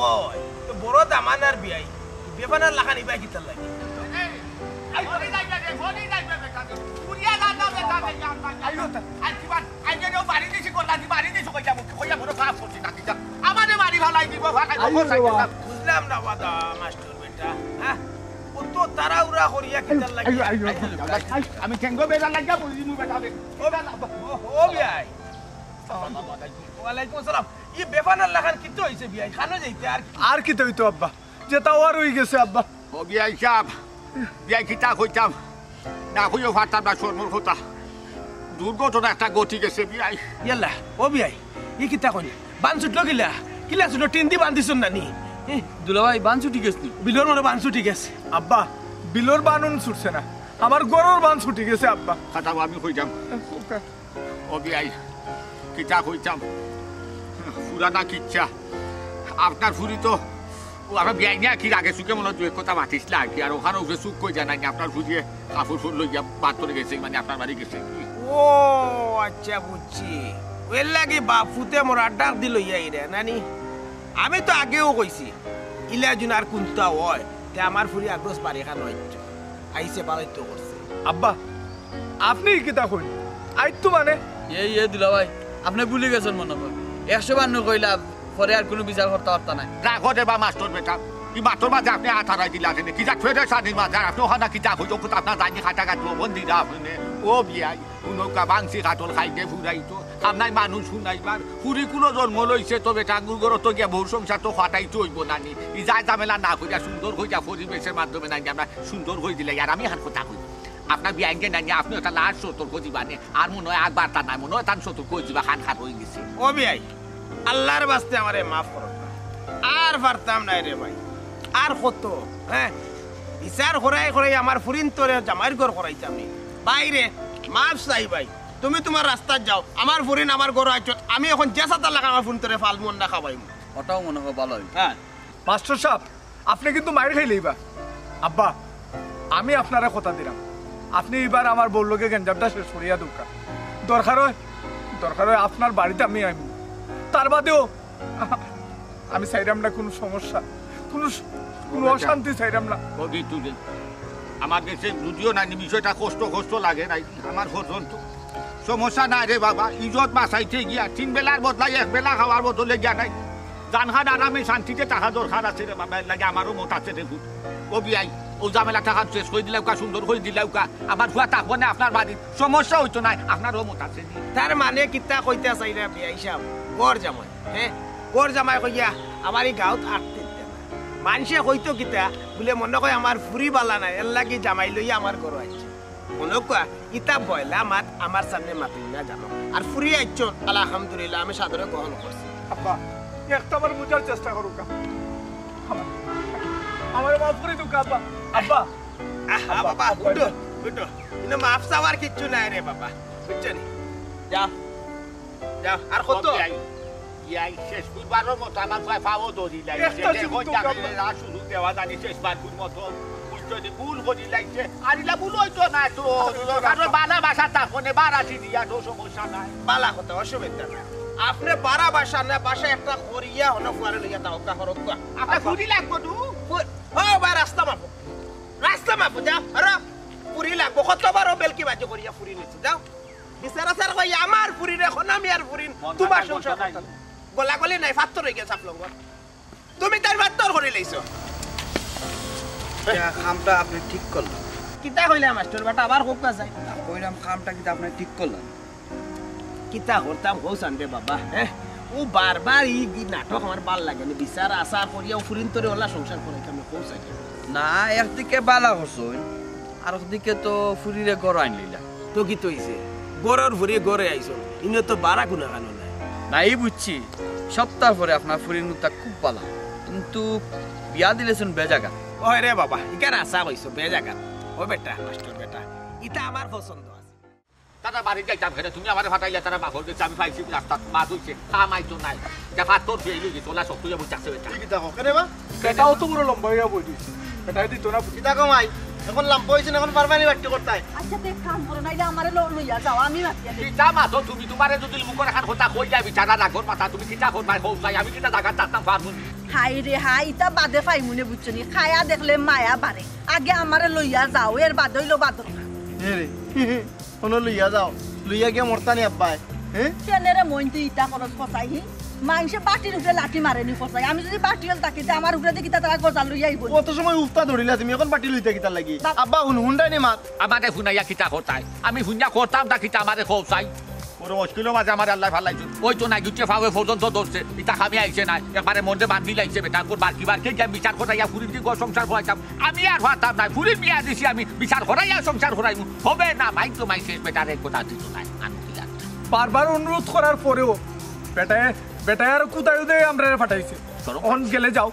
ওই, তো বড় দামানার বিয়াই, বেফানার লাখান ইবায় কিতার লাগি? এই, এই, বনি যাইবে রে, বনি যাইবে বেটা রে। পুড়িয়া রান্না বেটা রে, জান ভাই। আইও তা। আর কি বান, আইগে রে, বাড়ি দিছি, করলা দি, বাড়ি দিছি, কইয়া মুখে, কইয়া বড় খারাপ করছি না, কিতা? আমারে বাড়ি ফালাই দিব, ফালাই দিব, আইও খাই রে বাবা। দিতাম। বুঝলাম না, বাদা, মাস্টার বেটা, হ্যাঁ? ও তো তাড়াহুড়া করিয়া কিতার লাগি? আইও, আইও, আইও। আমি কেঙ্গো বেড়া লাগিয়া বলি, মু বেটা রে। ও, ও, ও, বিয়াই। ওয়ালাইকুম আসসালাম। ই বেফানার লাখান কিতা অইছে বিয়াই? খানো যাইতে আর কি? আর কিতা অইতো আব্বা? যেটা অওয়ার অই গেছে আব্বা। ও বিয়াই সাব, বিয়াই কিতা কইতাম? না কইও পারতাম না শরমর কথা। দুর্ঘটনা একটা ঘটি গেছে বিয়াই। ইয়াল্লা, ও বিয়াই, ই কিতা কইলা? বান ছুটলো কিলা? কিলা ছুটলো? টিন দি বান দিছইন না নি? এ? দুলাভাই, বান ছুটি গেছে নি? বিলর মনে বান ছুটি গেছে। আব্বা, বিলর বান উন ছুটছে না, আমার ঘরর বান ছুটি গেছে আব্বা। কথা আমি কইতাম। ওকে। ও বিয়াই, কিতা কইতাম? পুরানা কিচ্ছা। আপনার ফুরি তো, ও আমরা বিয়াই নিয়া কি রাগে সুখে মনে হয় দু এক কথা মাতিস না আর কি, আর ওখানে উঠে সুখ কই জানাই না, আপনার ফুরিয়ে কাপড় ফুল লইয়া বাদ করে গেছে, মানে আপনার বাড়ি গেছে কি? ও আচ্ছা, বুঝছি। ওর লাগি বাপুতে মোরা ডাক দিল ইয়াই রে, নানি? আমি তো আগেও কইছি, ইলা জুন আর কুন্তা হয়, তে আমার ফুরি আগস বাড়ি খান হইছ। আইছে বাড়াইতো করছে। আব্বা, আপনি কিতা কইন? আইতো মানে? এ, এ দুলাভাই, আপনি ভুলি গেছেন মনে হয়। একশো বার নু কইলা, পরে আর কোনো বিচার করতে পারতা নাই। রাখো দে বা মাস্টার বেটা, ই মাতর মাঝে আপনি আত হারাই দিলা কেনে? কিতা ফেরে সানির মাঝে আপনি ওখানে কিতা কইতো, কুতা আপনার জানি খাটা কাটলো, বন দিলা আপনি। ও বিয়াই, উনকা বাংসি কাটল খাইতে ফুরাইতো। আপনার মানুষ শুনাইবার, ফুরি কুলো জন্ম লইছে তো বেটা, গুরগর তো গিয়া বউর সংসার তো ফাটাইতে হইব না নি। ই যায় ঝামেলা না কইরা সুন্দর কইরা পরিবেশর মাধ্যমে নাই আমরা সুন্দর কই দিলাই। আর আমি হান কথা কই, আপনার বিয়াইনকে নাই, আপনি ওটা লাশ সতর্ক দিবা নে। আর মনে হয় আর বার্তা নাই, মনে হয় তান সতর্ক হয়ে দিবা, খান খার হয়ে গেছে। ও বিয়াই, আল্লাহর বাস্তে আমারে মাফ করো না, আর পারতাম নাই রে ভাই, আর কত, হ্যাঁ, বিচার করাই করাই আমার ফুরিন তোরে জামাইর ঘর করাইতাম নি। বাইরে, মাফ চাই ভাই, তুমি তোমার রাস্তাত যাও, আমার ফুরিন আমার ঘর আইছত, আমি এখন যে সাতা লাগা আমার ফুরিন তোরে ফালমু না খাওয়াইমু। ওটাও মনে হয় ভালো হইল। হ্যাঁ। মাস্টার সাহেব, আপনি কিন্তু মাইর খাইলেইবা। আব্বা, আমি আপনারে কথা দিলাম, আপনি এবার আমার বউর লগে গেঞ্জামটা শেষ করিয়া দৌকা। দরকার হয়, দরকার হয় আপনার বাড়িতে আমি আইমু। তার বাদেও আমি চাইরাম না কোনো সমস্যা, কোনো স-, কোনো অশান্তি চাইরাম না। কবি তুই আমার দেশে যদিও নাই, বিষয়টা কষ্ট কষ্ট লাগে নাই আমার পর্যন্ত। সমস্যা নাই রে বাবা, ইজ্জত বাঁচাইতে গিয়া তিন বেলার বদলায় এক বেলা খাওয়ার বদলে গিয়া নাই। জানখান আরামে শান্তিতে থাকা দরকার আছে রে বাবা, এর লাগে আমারও মত আছে রে পুত। ও বিয়াই, ও ঝামেলা থাকার শেষ করে দিলাউকা, সুন্দর করে দিলাউকা। আমার ফুয়া থাকবো না আপনার বাড়িত, সমস্যা হইতো নাই, আপনারও মত আছে নি। তার মানে কিতা কইতা চাইরা বিয়াই সাহেব, ঘর জামাই, হ্যাঁ, ঘর জামাই কইয়া আমার এই গাঁওত আটতে দিতে না। মানষে কইতো কিতা, বুলে মনে কয় আমার ফুরি বালা নাই, এর লাগি জামাই লইয়া আমার ঘরো আইছে। মনে কয়, ইতা বয়লা মাত আমার সামনে মাতিল না জানো। আর ফুরি আইছন, আলহামদুলিল্লাহ, আমি সাদরে গ্রহণ করছি। আব্বা, একটা বার বুঝার চেষ্টা করুক। আমার, আমার মাফ করে দিউক আব্বা। আব্বা। আহা, আব্বা, বাবা, আব্বা। উঠো, উঠো। কিন্তু মাফ চাওয়ার কিচ্ছু নাই রে বাবা। বুঝছো নি? যাও, যাও। আর কত? ওকে, আই। ইয়াই শেষ করবারও মতো আমার পায়ে পাও ধরি লাইছে। একটা যে সুযোগ কই তো যাবে কাম না। না, সুযোগ দেওয়া জানি শেষ বার মতো। বুঝছো নি? ভুল করি লাইছে। আর ইলা ভুল হইতো না তো। আরে কারণ বালা ভাষা তা ফোনে বারাসি দিয়া তো সমস্যা নাই। বালা কথা, অসুবিধা নাই। আপনি বারা ভাষা না, ভাষা একটা করিয়া হনো ফুয়ারে লইয়া দাও, কা হরক কা। আপনার ফুরি লাগবো তো? ফু-, ও ভাই, রাস্তা মাপো। রাস্তা মাপো, যাও। আরে, ফুরি লাগবো। কতবারও বেলকি বাজি করিয়া ফুরি নিছো, যাও। বিচার আচার কই আমার ফুরিন, এখন আমি আর ফুরিন, মন তোমার মাথায় সংসার মন করতাম। গলাগলি নাই, ফাত্তর হয়ে গেছে আপনার। তুমি তার ফাত্তর করে লইছো। ইয়া, কামটা আপনি ঠিক করলেন। কিতা কইলা মাস্টার বেটা, আবার হোক না চাই। না, কইলাম কামটা কিন্তু আপনি ঠিক করলেন। কিতা করতাম কও চান রে বাবা, হ্যাঁ? ও বারবার ই, ই নাটক আমার ভালা লাগে না। বিচার আচার করিয়া ও ফুরিন তোরে ওলা সংসার করাইতাম না, কও চান। না, একদিকে বালা করছইন, আর একদিকে তো ফুরিরে ঘরো আইন লইলা। তো কিতা অইছে? ঘরর ফুরি ঘরে আইছো, ইনো তো বারা কুনাখানো নাই। নাই বুঝছি, সপ্তাহ পরে আপনার ফুরিন তা খুব বালা, কিন্তু বিয়া দিলেছইন বেজাগা। ওই রে বাবা, ইখান হাছা কইছো, বেজাগা। ও বেটা, মাস্টার বেটা, ইতা আমার পছন্দ আছে। তারা বাড়ি যাইতাম কেনে? তুমি আমারে ফাটাইলা, তারা বাপর গেছে, আমি পাইছি রাস্তাত, মাছ অইছে, কাম আইতো নাই। যা পাথর ফেলে গেছে, ওলা শক্ত যাবো চাষে বেটা। কি কিতা কও? কেনে বা? বেটা অত বড় লম্বা অইয়া বই দিছে। বেটায় দিত না। কিতা কও মাই? এখন লম্বা অইছে না, এখন পারবা নি বাট্টি করতায়? আচ্ছা, তে এক কাম করো, নাইলে আমারে ল-, লইয়া যাও, আমি মাতিয়া দেই। কিতা মাতো তুমি? তোমারে যদি মুখর এখান কথা কই যায়, বিচারা রাগর মাথা, তুমি কিতা করবায়, কও চাই, আমি কিতা জাগাত থাকতাম পারমু নি? হায় রে হায়, ইতা বাদে পাইমু নে, বুঝছো নি? খায়া দেখলে মায়া বাড়ে। আগে আমারে লইয়া যাও, এর বাদে অইলো বাদর কথা। এ রে, হনো লইয়া যাও, লইয়া গিয়া মরতা নি আব্বায়, হ্যাঁ? কেনে রে মইন, তুই ইতা করস কসাই, হি? মানষে বাটির উপরে লাঠি মারে নি কসাই, আমি যদি বাটি অইল থাকি, তে আমার উপরে দেখি তা তারা গজাল লইয়া আইবো। অত সময় উফতা ধরিলা তুমি, এখন বাটি লইতা কিতার লাগি? বাপ- আব্বা হুন, হুনরায় নি মাত? আমারে হুনাইয়া কিতা করতায়? আমি হুনিয়া করতাম তা কিতা, আমারে কও চাই? বড় মুশকিলর মাঝে আমারে আল্লায় ফালাইছইন। ওই তো নাই, দুইটা ফাওয়ে পর্যন্ত ধরছে, ইতা কামে আইছে না, একবারে মনরে বান্ধি লাইছে বেটা। তোর বারকি বারকি গিয়া বিচার করাইয়া ফুরির দি ঘর সংসার করাইতাম। আমি আর পারতাম না, ফুরির বিয়া দিছি আমি, বিচার করাইয়া সংসার করাইমু। হবে না, মাইন তো মাইন শেষ বেটারে কথা দিত না, আমি কি জানতাম? বারবার অনুরোধ করার পরেও বেটায়, বেটায় আর কুদায় উদায় আমরারে ফাটাইছে। চলো। অন গেলে যাও,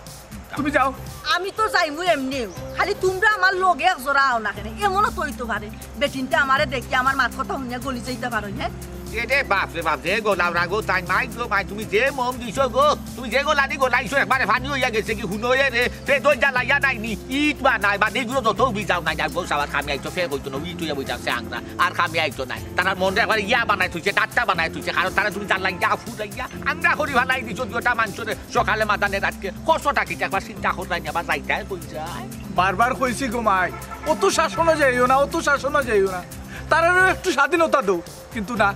তুমি যাও। আমি তো যাইমু এমনেউ, খালি তুমরা আমার লগে এক জোড়া আও না কেনে, এমনও তো অইতো পারে। বেটিন্তে আমারে দেখি আমার মাত কথা হুনিয়া গলি যাইতা পারইন, হ্যাঁ? এরে বাপ রে বাপ, যে গলাও রাগো তাই, মাই গো মাই, তুমি যে মম দিছো গো, তুমি যে গলানি গলাইছো, একবারে পানি অইয়া গেছে কি হুনো এ রে, তে দই জ্বালাইয়া নাই নি, ইট বানায়, বানায় এগুলো যত উবি যাও নাই, আর বউ সাবার কামে আইতো, ফের কইতো না, ইট অইয়া বইতা আছে আংরা, আর কামে আইতো নাই। তারার মনরে একবার ইয়া বানায় থইছে, ডাক্তার বানায় থইছে, কারণ তারা তুমি জ্বালাইয়া, ফুটাইয়া, আংরা করি ফালাই দিছো দুইটা মানষরে, সকালে মাদানে রাতকে, কষ্টটা কিতা একবার চিন্তা করলাই নি, আবার যাইতায় কই যায়? বারবার কইছি গো মাই, অত শাসনো যাইও না, অত শাসনো যাইও না, তারারও একটু স্বাধীনতা দেও। কিন্তু না,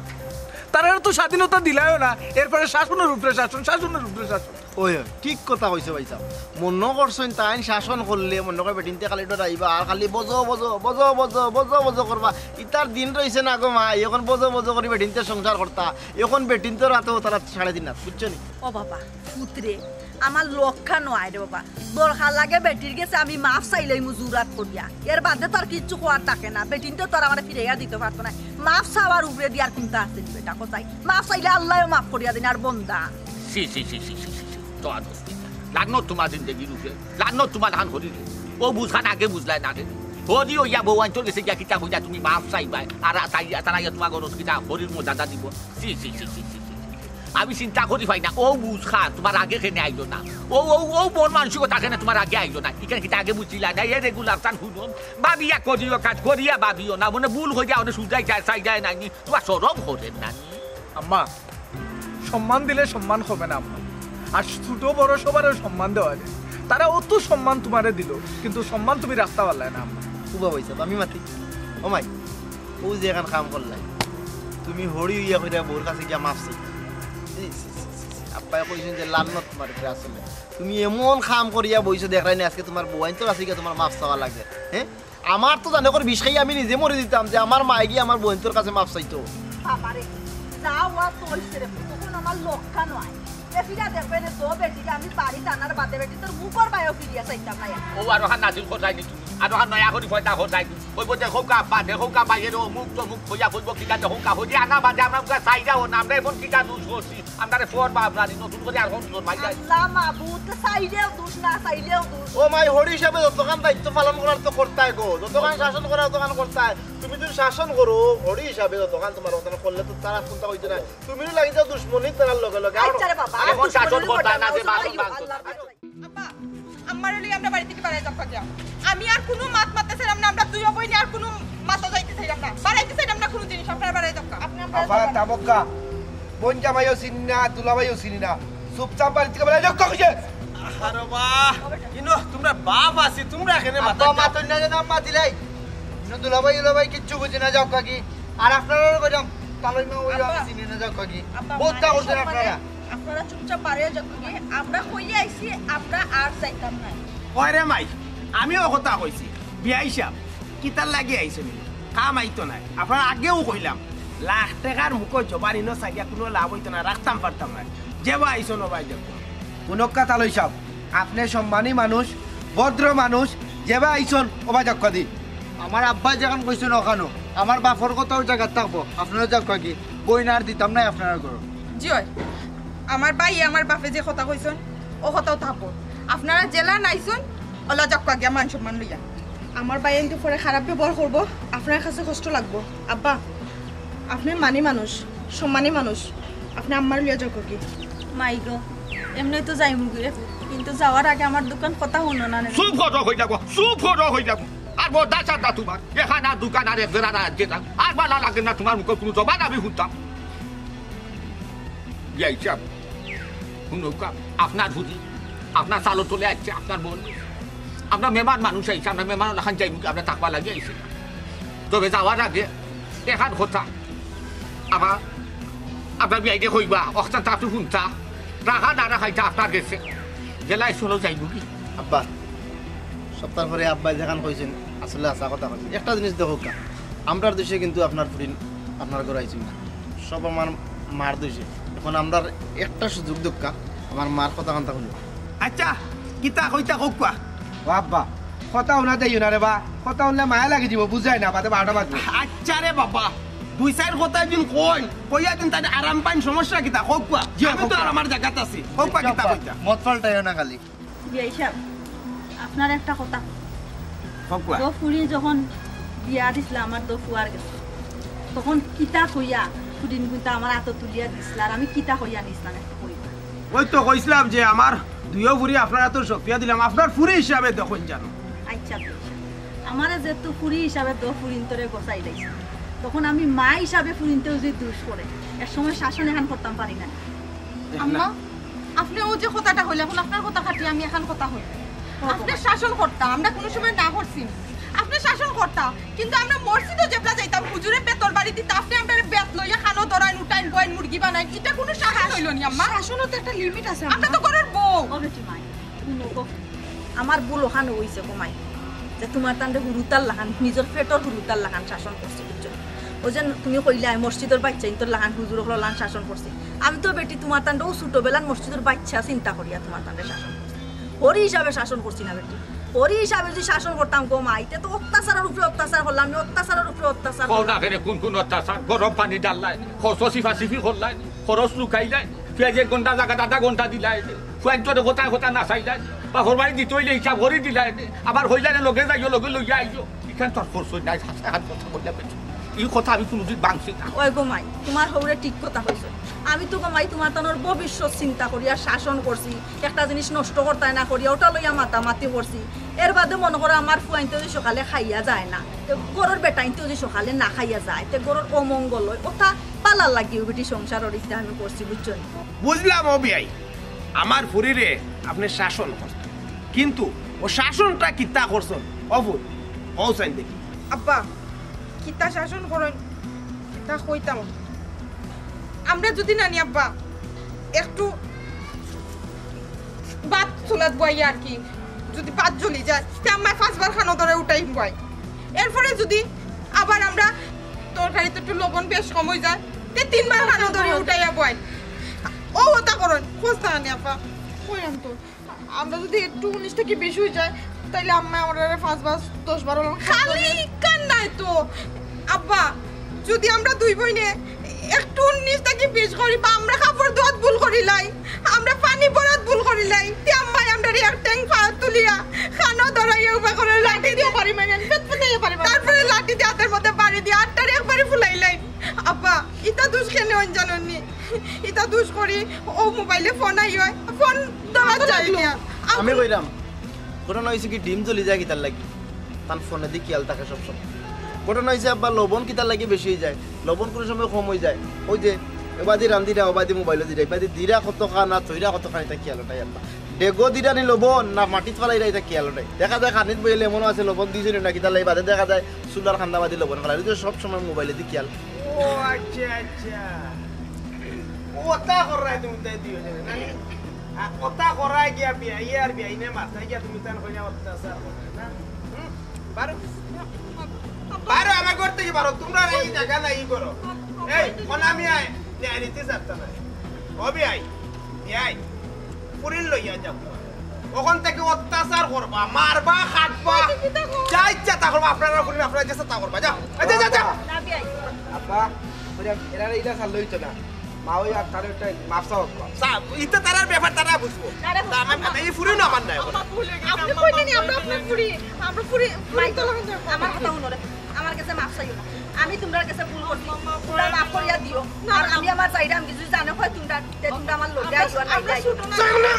তারারে তো স্বাধীনতা দিলায়ও না, এরপরে শাসনের উপরে শাসন, শাসনের উপরে শাসন। ওই, ওই, ঠিক কথা কইছো ভাইসাব। মনো করছইন তাইন শাসন করলে, মনো করে বেটিন্তে খালি ডরাইবা, আর খালি বজো, বজো, বজো, বজো, বজো, বজো করবা। ইতার দিন রইছে না গো মাই, এখন বজো, বজো করি বেটিন্তে সংসার করতা। এখন বেটিন্তর আতো তারা সাড়ে তিন হাত, বুঝছো নি? ও বাবা, পুতরে, আমার লক্ষা নয় রে বাবা। দরকার লাগে বেটির গেছে আমি মাফ চাইলেই মুজুরাত করিয়া। এর বাদে তো আর কিচ্ছু কওয়ার থাকে না। বেটিন্তে তো আর আমারে ফিরাইয়া দিতো পারতো নায়। মাফ চাওয়ার উপরে দি আর কুনতা আছে নি বেটা, কও চাই? মাফ চাইলে আল্লায়ও মাফ করিয়া দেইন আর বন্দা। ছি, ছি, ছি, ছি, ছি, ছি, ছি। তো আর বলছি না। লানত তোমার জিন্দেগির উপরে। লানত তোমার হান করি রে। ও বুঝখান আগে বুঝলায় না রে। হরি অইয়া বউ আনতো গেছে গিয়া কিতা কইলা তুমি মাফ চাইবায়। আর তাই, তারা গিয়া তোমার গরজ কিতা হরির মজাদা দিব। ছি, ছি, ছি, ছি, ছি, ছি, ছি। আমি চিন্তা করি পাই না, ও বুঝখান তোমার আগে কেনে আইলো না? ও, ও, ও মন মানসিকতা কেনে তোমার আগে আইলো না? ইখান কিতা আগে বুঝছিলা না? এ রেগুলার তান হুনো। ভাবিয়া করিও কাজ, করিয়া ভাবিও না। মনে ভুল করিয়া অনে শুধাই যায়, চাই যায় নাইনি। তোমার শরম করে না নি? আম্মা, সম্মান দিলে সম্মান কমে না আম্মা। আর ছোট বড় সবারও সম্মান দেওয়া যায়। তারা অত সম্মান তোমারে দিল, কিন্তু সম্মান তুমি রাখতা পারলায় না আম্মা। উবা ভাইসাব, আমি মাতি। ও মাই, ও যে এখান কাম করলাই, তুমি হরি অইয়া কইরা বউর কাছে গিয়া মাফ চাই। ছি, ছি, ছি, ছি, ছি। আব্বায় কইছইন যে লানত তোমার উপরে আসলে। তুমি এমন কাম করিয়া বইছো, দেখরায় নি আজকে তোমার বউ আনতো আছে গিয়া তোমার মাফ চাওয়া লাগে, হ্যাঁ? আমার তো জানে করে বিষ খাই আমি নিজে মরি দিতাম যে আমার মায়ে গিয়া আমার বইন্তর কাছে মাফ চাইতো। বাবারে, যা ওয়া তো অইছে রে, তখন আমার লক্ষা নয়। এ ফিরা দেখবে রে তো বেটিরে আমি বাড়িত আনার বাদে বেটিন্তর মুখর বায়ও ফিরিয়া চাইতাম না। ও আরো হান নাজিল কোথায় নি তুমি? আরো হান নয়া করি ফয়দা কোথায় নি? কইবো দেখো কাব্বা, দেখো কাব্বা, এর অমুক তমুক কইয়া কইবো কিতা দেখো কা হইয়া আনা বাদে আমরা মুখা চাই যাও না, আমরা এমন কিতা দুষ করছি? আমরারে ফোন বা আপনার নতুন করে আর ফোন জন্মাই যায়। আল্লাহ মাবুদ, চাইলেও দোষ, না চাইলেও দোষ। ও মাই, হরি হিসাবে যতখান দায়িত্ব পালন করার তো করতায় গো, যতখান শাসন করার ততখান করতায়। তুমি যদি শাসন করো, হরি হিসাবে যতখান তোমার অতখান করলে তো তারা কোনটা হইতো না। তুমিও লাগি যাও দুশমনি তারার লগে লগে। আচ্ছা রে বাবা, আর এখন শাসন দুশমনি করতায় না যে করতাম না, বাবা ওই বাবা। আল্লাহ। আব্বা, আম্মারে লই আমরা বাড়ি থাকি বারাই যাউক্কা গিয়া। আমি আর কুনু মাত মাততে চাইরাম না, আমরা দুইও বইনে আর কুনু মাতো যাইতে চাইরাম না, বারাইতে চাইরাম না কুনু জিনিস, আপনারা বারাই যাউক্কা। আপনি আমরা আব্বা, যাবেন। তাবক্কা, বইন জামাইও চিনি না, দুলাভাইও চিনি না, চুপচাপ বাড়ি থাকি বারাই যাউক্কা কইছি। আরে বাহ, ইনো তুমরার বাপ আছে, তুমরা এখানে আব্বা, মাতইন না। মাতইন না যেন আম্মা দিলাই। ইনো দুলাভাই, দুলাভাই কিচ্ছু বুঝি না, যাউক্কা গি। আর আপনারারে কইরাম, তালই মা ওই আব্বা, আমি চিনি না, যাউক্কা গি। আব্বা, বহুত তা মানে করছেন সম্মানে আপনারা। আপনারা চুপচাপ বারাই যাউক্কা গি, আমরা কইয়া আইছি, আমরা আর যাইতাম না। ওই রে মাই, আমিও কথা কইছি, বিয়াই সাব, কিতার লাগি আইছইন? কাম আইতো নায়। আপনারারে আগেও কইলাম, লাখ টেকার মুখো জবান ইনো চাইয়া কুনু লাভ অইতো নায়, রাখতাম পারতাম নায়। যেবা আইছইন ওবায় যাউক্কা। হুনউক্কা তালই সাব, আপনে সম্মানী মানুষ, ভদ্র মানুষ, যেবা আইছইন ওবায় যাউক্কা দি। আমার আব্বায় যেখান কইছইন অখানউ, আমার বাপর কথাও জাগাত থাকবো, আপনারা যাউক্কা গি, বইন আর দিতাম নায় আপনারার ঘরো। জি অয়, আমার ভাইয়ে আমার বাপে যে কথা কইছইন, অউ কথাউ থাকবো। আপনারা যেলা আইছইন, অলা যাউক্কা গিয়া মান সম্মান লইয়া। আমার ভাইয়ে কিন্তু পরে খারাপ ব্যবহার করবো, আপনার কাছে কষ্ট লাগবো। আব্বা, আপনে মানি মানুষ, সম্মানী মানুষ, আপনে আম্মারে লইয়া যাউক্কা গি। মাই গো, এমনে তো যাইমু গি, কিন্তু যাওয়ার আগে আমার দুইখান কথা হুনো না নে। চুপ করো, কইলাম গো, চুপ করো, কইলাম গো। আর বড় দাসা দা তুমার, এখান আর দুইখান আর এক বেড়া না আনতে থাক। আর ভালা লাগে না তুমার মুখর কুনু জবান আমি হুনতাম। বিয়াই সাব, হুনউক্কা, আপনার ফুরি, আপনার চালর তলে আইছে, আপনার বউ। আমরা মেহমান মানুষ আইছি, আমরা মেহমান অলাখান যাইমু গি, আমরা থাকবার লাগি আইছি। তবে যাওয়ার আগে এখান কথা, আমার, আপনার বিয়াইরে কইবা, অখান তো আপনে হুনতা, রাখা না রাখা ইটা আপনার গেছে। যেলা ইচ্ছা অলা যাইমু গি। আব্বা, সপ্তাহ পরে আব্বায় যেখান কইছইন, আসলে হাছা কথা কইছইন। একটা জিনিস দেখউক্কা, আমরার দোষে কিন্তু আপনার ফুরিন আপনার ঘরো আইছইন না, সব আমার মার দোষে। এখন আমরারে একটা সুযোগ দেউক্কা, আমার মার কথা কানতা হুনি। আচ্ছা, কিতা কইতা কউক্কা। ও আব্বা, কথা হুনা দেইও না রে বা, কথা হুনলে মায়া লাগি যিবো, বুঝাই না, বাদে বারোটা বাজবো। আচ্ছা রে বাবা, দুই চাইর কথা একদিন কইন, কইয়া দিন তাইন আরাম পাইন, সমস্যা কিতা, কউক্কা। জি, আমি তো কউক্কা। আর আমার জাগাত আছি, কউক্কা কিতা আব্বা, কইতা। মত পাল্টাইও না খালি। বিয়াই সাব, আপনারে একটা কথা। কউক্কা। দো ফুরি যখন বিয়া দিছলা আমার দো ফুয়ার গেছে, তখন কিতা কইয়া ফুরিন কুনতা আমার আতো তুলিয়া দিছলা, আর আমি কিতা কইয়া নিছলাম একটু কইবা। ওই তো কইছলাম যে আমার দুইও ফুরি আপনার আতো সপিয়া দিলাম, আপনার ফুরি হিসাবে দেখইন জানো। আচ্ছা, বিয়াই সাব, আমারে যেহেতু ফুরি হিসাবে দো ফুরিন্তরে গছাইলাইছে, তখন আমি মা হিসাবে ফুরিন্তে যদি দুষ করে, এক সময় শাসন এখান করতাম পারি না। আম্মা, আপনে অউ যে কথাটা কইলা, এখন আপনার কথা কাটিয়া আমি এখান কথা কই। আপনে শাসন করতা, আমরা কুনু সময় না করছি। আপনে শাসন করতা, কিন্তু আমরা মসজিদো যেবলা যাইতাম, হুজুরে বেতর বাড়ি দিতা, আপনে আমরারে বেত লইয়া কানো ধরাইন, উঠাইন, বওয়াইন, মুরগি বানাইন, ইটা কুনু শাসন অইলো নি, আম্মা? শাসনও তো একটা লিমিট আছে, আমরা আম্মা। তো ঘরর বউ। ও বেটি মাই, হুনো গো, আমার ভুল অখান অইছে গো মাই, যে তুমার তানরে হুরুতার লাখান, নিজর পেটর হুরুতার লাখান শাসন করছি, বুঝছো? অউ যে তুমি কইলায়, মসজিদর বাইচ্চাইন্তর লাখান, হুজুর অকলর লাখান শাসন করছি। আমি তো বেটি তুমার তানরে অউ ছোটবেলার মসজিদর বাইচ্চা চিন্তা করিয়া তুমার তানরে শাসন করছি। হরি হিসাবে শাসন করছি না বেটি। হরি হিসাবে যদি শাসন করতাম গো মাই, তে তো অত্যাচারর উপরে অত্যাচার করলাম, অত্যাচারর উপরে অত্যাচার কও না করলাম। কেনে, কুন কুন অত্যাচার? গরম পানি ঢাললায়, খরচ সিফাসিফি করলায়, খরচ লুকাইলায়, পিয়াইজ এক ঘন্টা জাগাত আধা ঘন্টা দিলায়, ফুয়াইন্তরে কথায় কথায় নাচাইলায়, বাপর বাড়ি দিতে অইলে হিসাব করি দিলায়, আবার কইলায় লগে যাইও, লগে লইয়া আইও। ইখান তো আর করছইন না, হাছা এখান কথা কইলা বেটি। ই কথা আমি কুনুদিন ভাঙছি না। ওই গো মাই, তুমার হউরে ঠিক কথা কইছো। আমি তো গো মাই তুমার তানর ভবিষ্যৎ চিন্তা করিয়া শাসন করছি, একটা জিনিস নষ্ট করতায় না করিয়া ওটা লইয়া মাতামাতি করছি। এর বাদে মনো করো আমার ফুয়াইন্তে যদি সকালে খাইয়া যায় না, তে ঘরর বেটাইন্তে যদি সকালে না খাইয়া যায়, তে ঘরর অমঙ্গল অয়। ওটা ভালার লাগি অউ বেটি সংসার অরিতে আমি করছি, বুঝছো নি? বুঝলাম ও বিয়াই, আমার ফুরিরে আপনে শাসন করছইন, কিন্তু অউ শাসনটা কিতা করছইন? ও ফুরি, কও চাইন দেখি। আব্বা, কিতা শাসন করইন, কিতা কইতাম? আমরা যদি নানি আব্বা একটু ভাত চুলাত বওয়াইয়া আর কি, যদি ভাত জ্বলি যায়, তে আম্মায় পাঁচবার কানো ধরে উঠাই বওয়াইন। এরপরে যদি আবার আমরা তরকারিত একটু লবণ বেশ কম অইযায়, তে তিনবার কানো ধরে উঠাইয়া বওয়াইন। অউ অতা করইন, খোঁজ থাকানি আব্বা, কইরাম তো। আমরা যদি একটু উনিশ থাকি বিশ অইযায়, তাইলে আম্মায় আমরারে পাঁচবার, দশবার অলান খালি কান নাই তো। আব্বা, যদি আমরা দুই বইনে একটু উনিশ থাকি বিশ করি, বা আমরা কাপড় ধোয়াত ভুল করিলাই, আমরা পানি ভরাত ভুল করিলাই, তে আম্মায় আমরারে এক ঠ্যাং পাওত তুলিয়া, কানো ধরাইয়া উবা করে লাঠি দিয়া বাড়ি মারি, ফেতফেতাইয়া বাড়ি মারি। তারপরে লাঠি দিয়া আতর মধ্যে বাড়ি দিয়া আতটারে একবারে ফুলাইলাই। আব্বা, ইতা দুষ কেনে অইন জানইন নি? ইতা দুষ করি, অউ মোবাইলে ফোন আই অয়, ফোন ধরা যায় না। আমি কইরাম, ঘটনা অইছে কি, ডিম জ্বলি যায় কিতার লাগি? তান ফোনেদি খিয়াল থাকে সব সময়। ঘটনা অইছে আব্বা, লবণ কিতার লাগি বেশি অইযায়? লবণ কুনু সময় কম অইযায়। অউ যে এবাদি রান্দিরা, ওবাদি মোবাইলো দিরা, এবাদি দিরা কতখান আর থইরা কতখান, ইতা খিয়াল নাই আব্বা। ডেগো দিরা নি লবণ না মাটিত ফালাইরা, ইতা খিয়াল নাই। দেখা যায় খানিত বইলে এমনও আছে লবণ দিছে না কিতার লাগি, বাদে দেখা যায় চুলার কান্দা বাদি লবণ ফালাই। অউ যে সব সময় মোবাইলেদি খিয়াল। ও আচ্ছা, আচ্ছা। কথা কররায় তুমি তাই দিও জানে না? আর কথা কররায় গিয়া বিয়াই আর বিয়াইনে মাতায় গিয়া তুমি তান কইরা অত্যাচার কররায় না? হুম? বারো। বারো, আমার ঘর থাকি বারো। তুমরার ই জাগা নাই, ই করো। এই, অনা মিয়ায় ন্যায় নীতি ছাড়তা নায়। ও বিয়াই, বিয়াই, ফুরিন লইয়া যাও। অখন থাকি অত্যাচার করবা, মারবা, কাটবা, যা ইচ্ছা তা করবা। আপনারা ফুরিন, আপনারা যে ইচ্ছা তা করবা। যাও, এই, যাও, যাও, যাও। না, বিয়াই। আব্বা, ওরে, এরারে ইলা ছাড়লে অইতো না। মা, ওই আর তারে একটা মাফ চাও আব্বা। চা, ইতা তারার ব্যাপার, তারা বুঝবো। তারা তা আমার বুঝবো। কথা, এই ফুরিন আমার নায়। আম্মা, ভুল অই গেছে, আপনি আম্মা, কইলেন নি, মাফ আমরা করে আপনার দেন। ফুরি, আমরা ফুরি, ফুরি মাই তো তো, লাগান যাবে। আমার কথা হুনো রে, আমার গেছে মাফ আমি তুমরার গেছে ভুল করছি, তুমরা মাফ করিয়া দিও। আর আমি আমার যাইরাম কিছু জানো হয় তুমরা, তে তুমরা আমার লগে আইও আর নাইলে আইও না।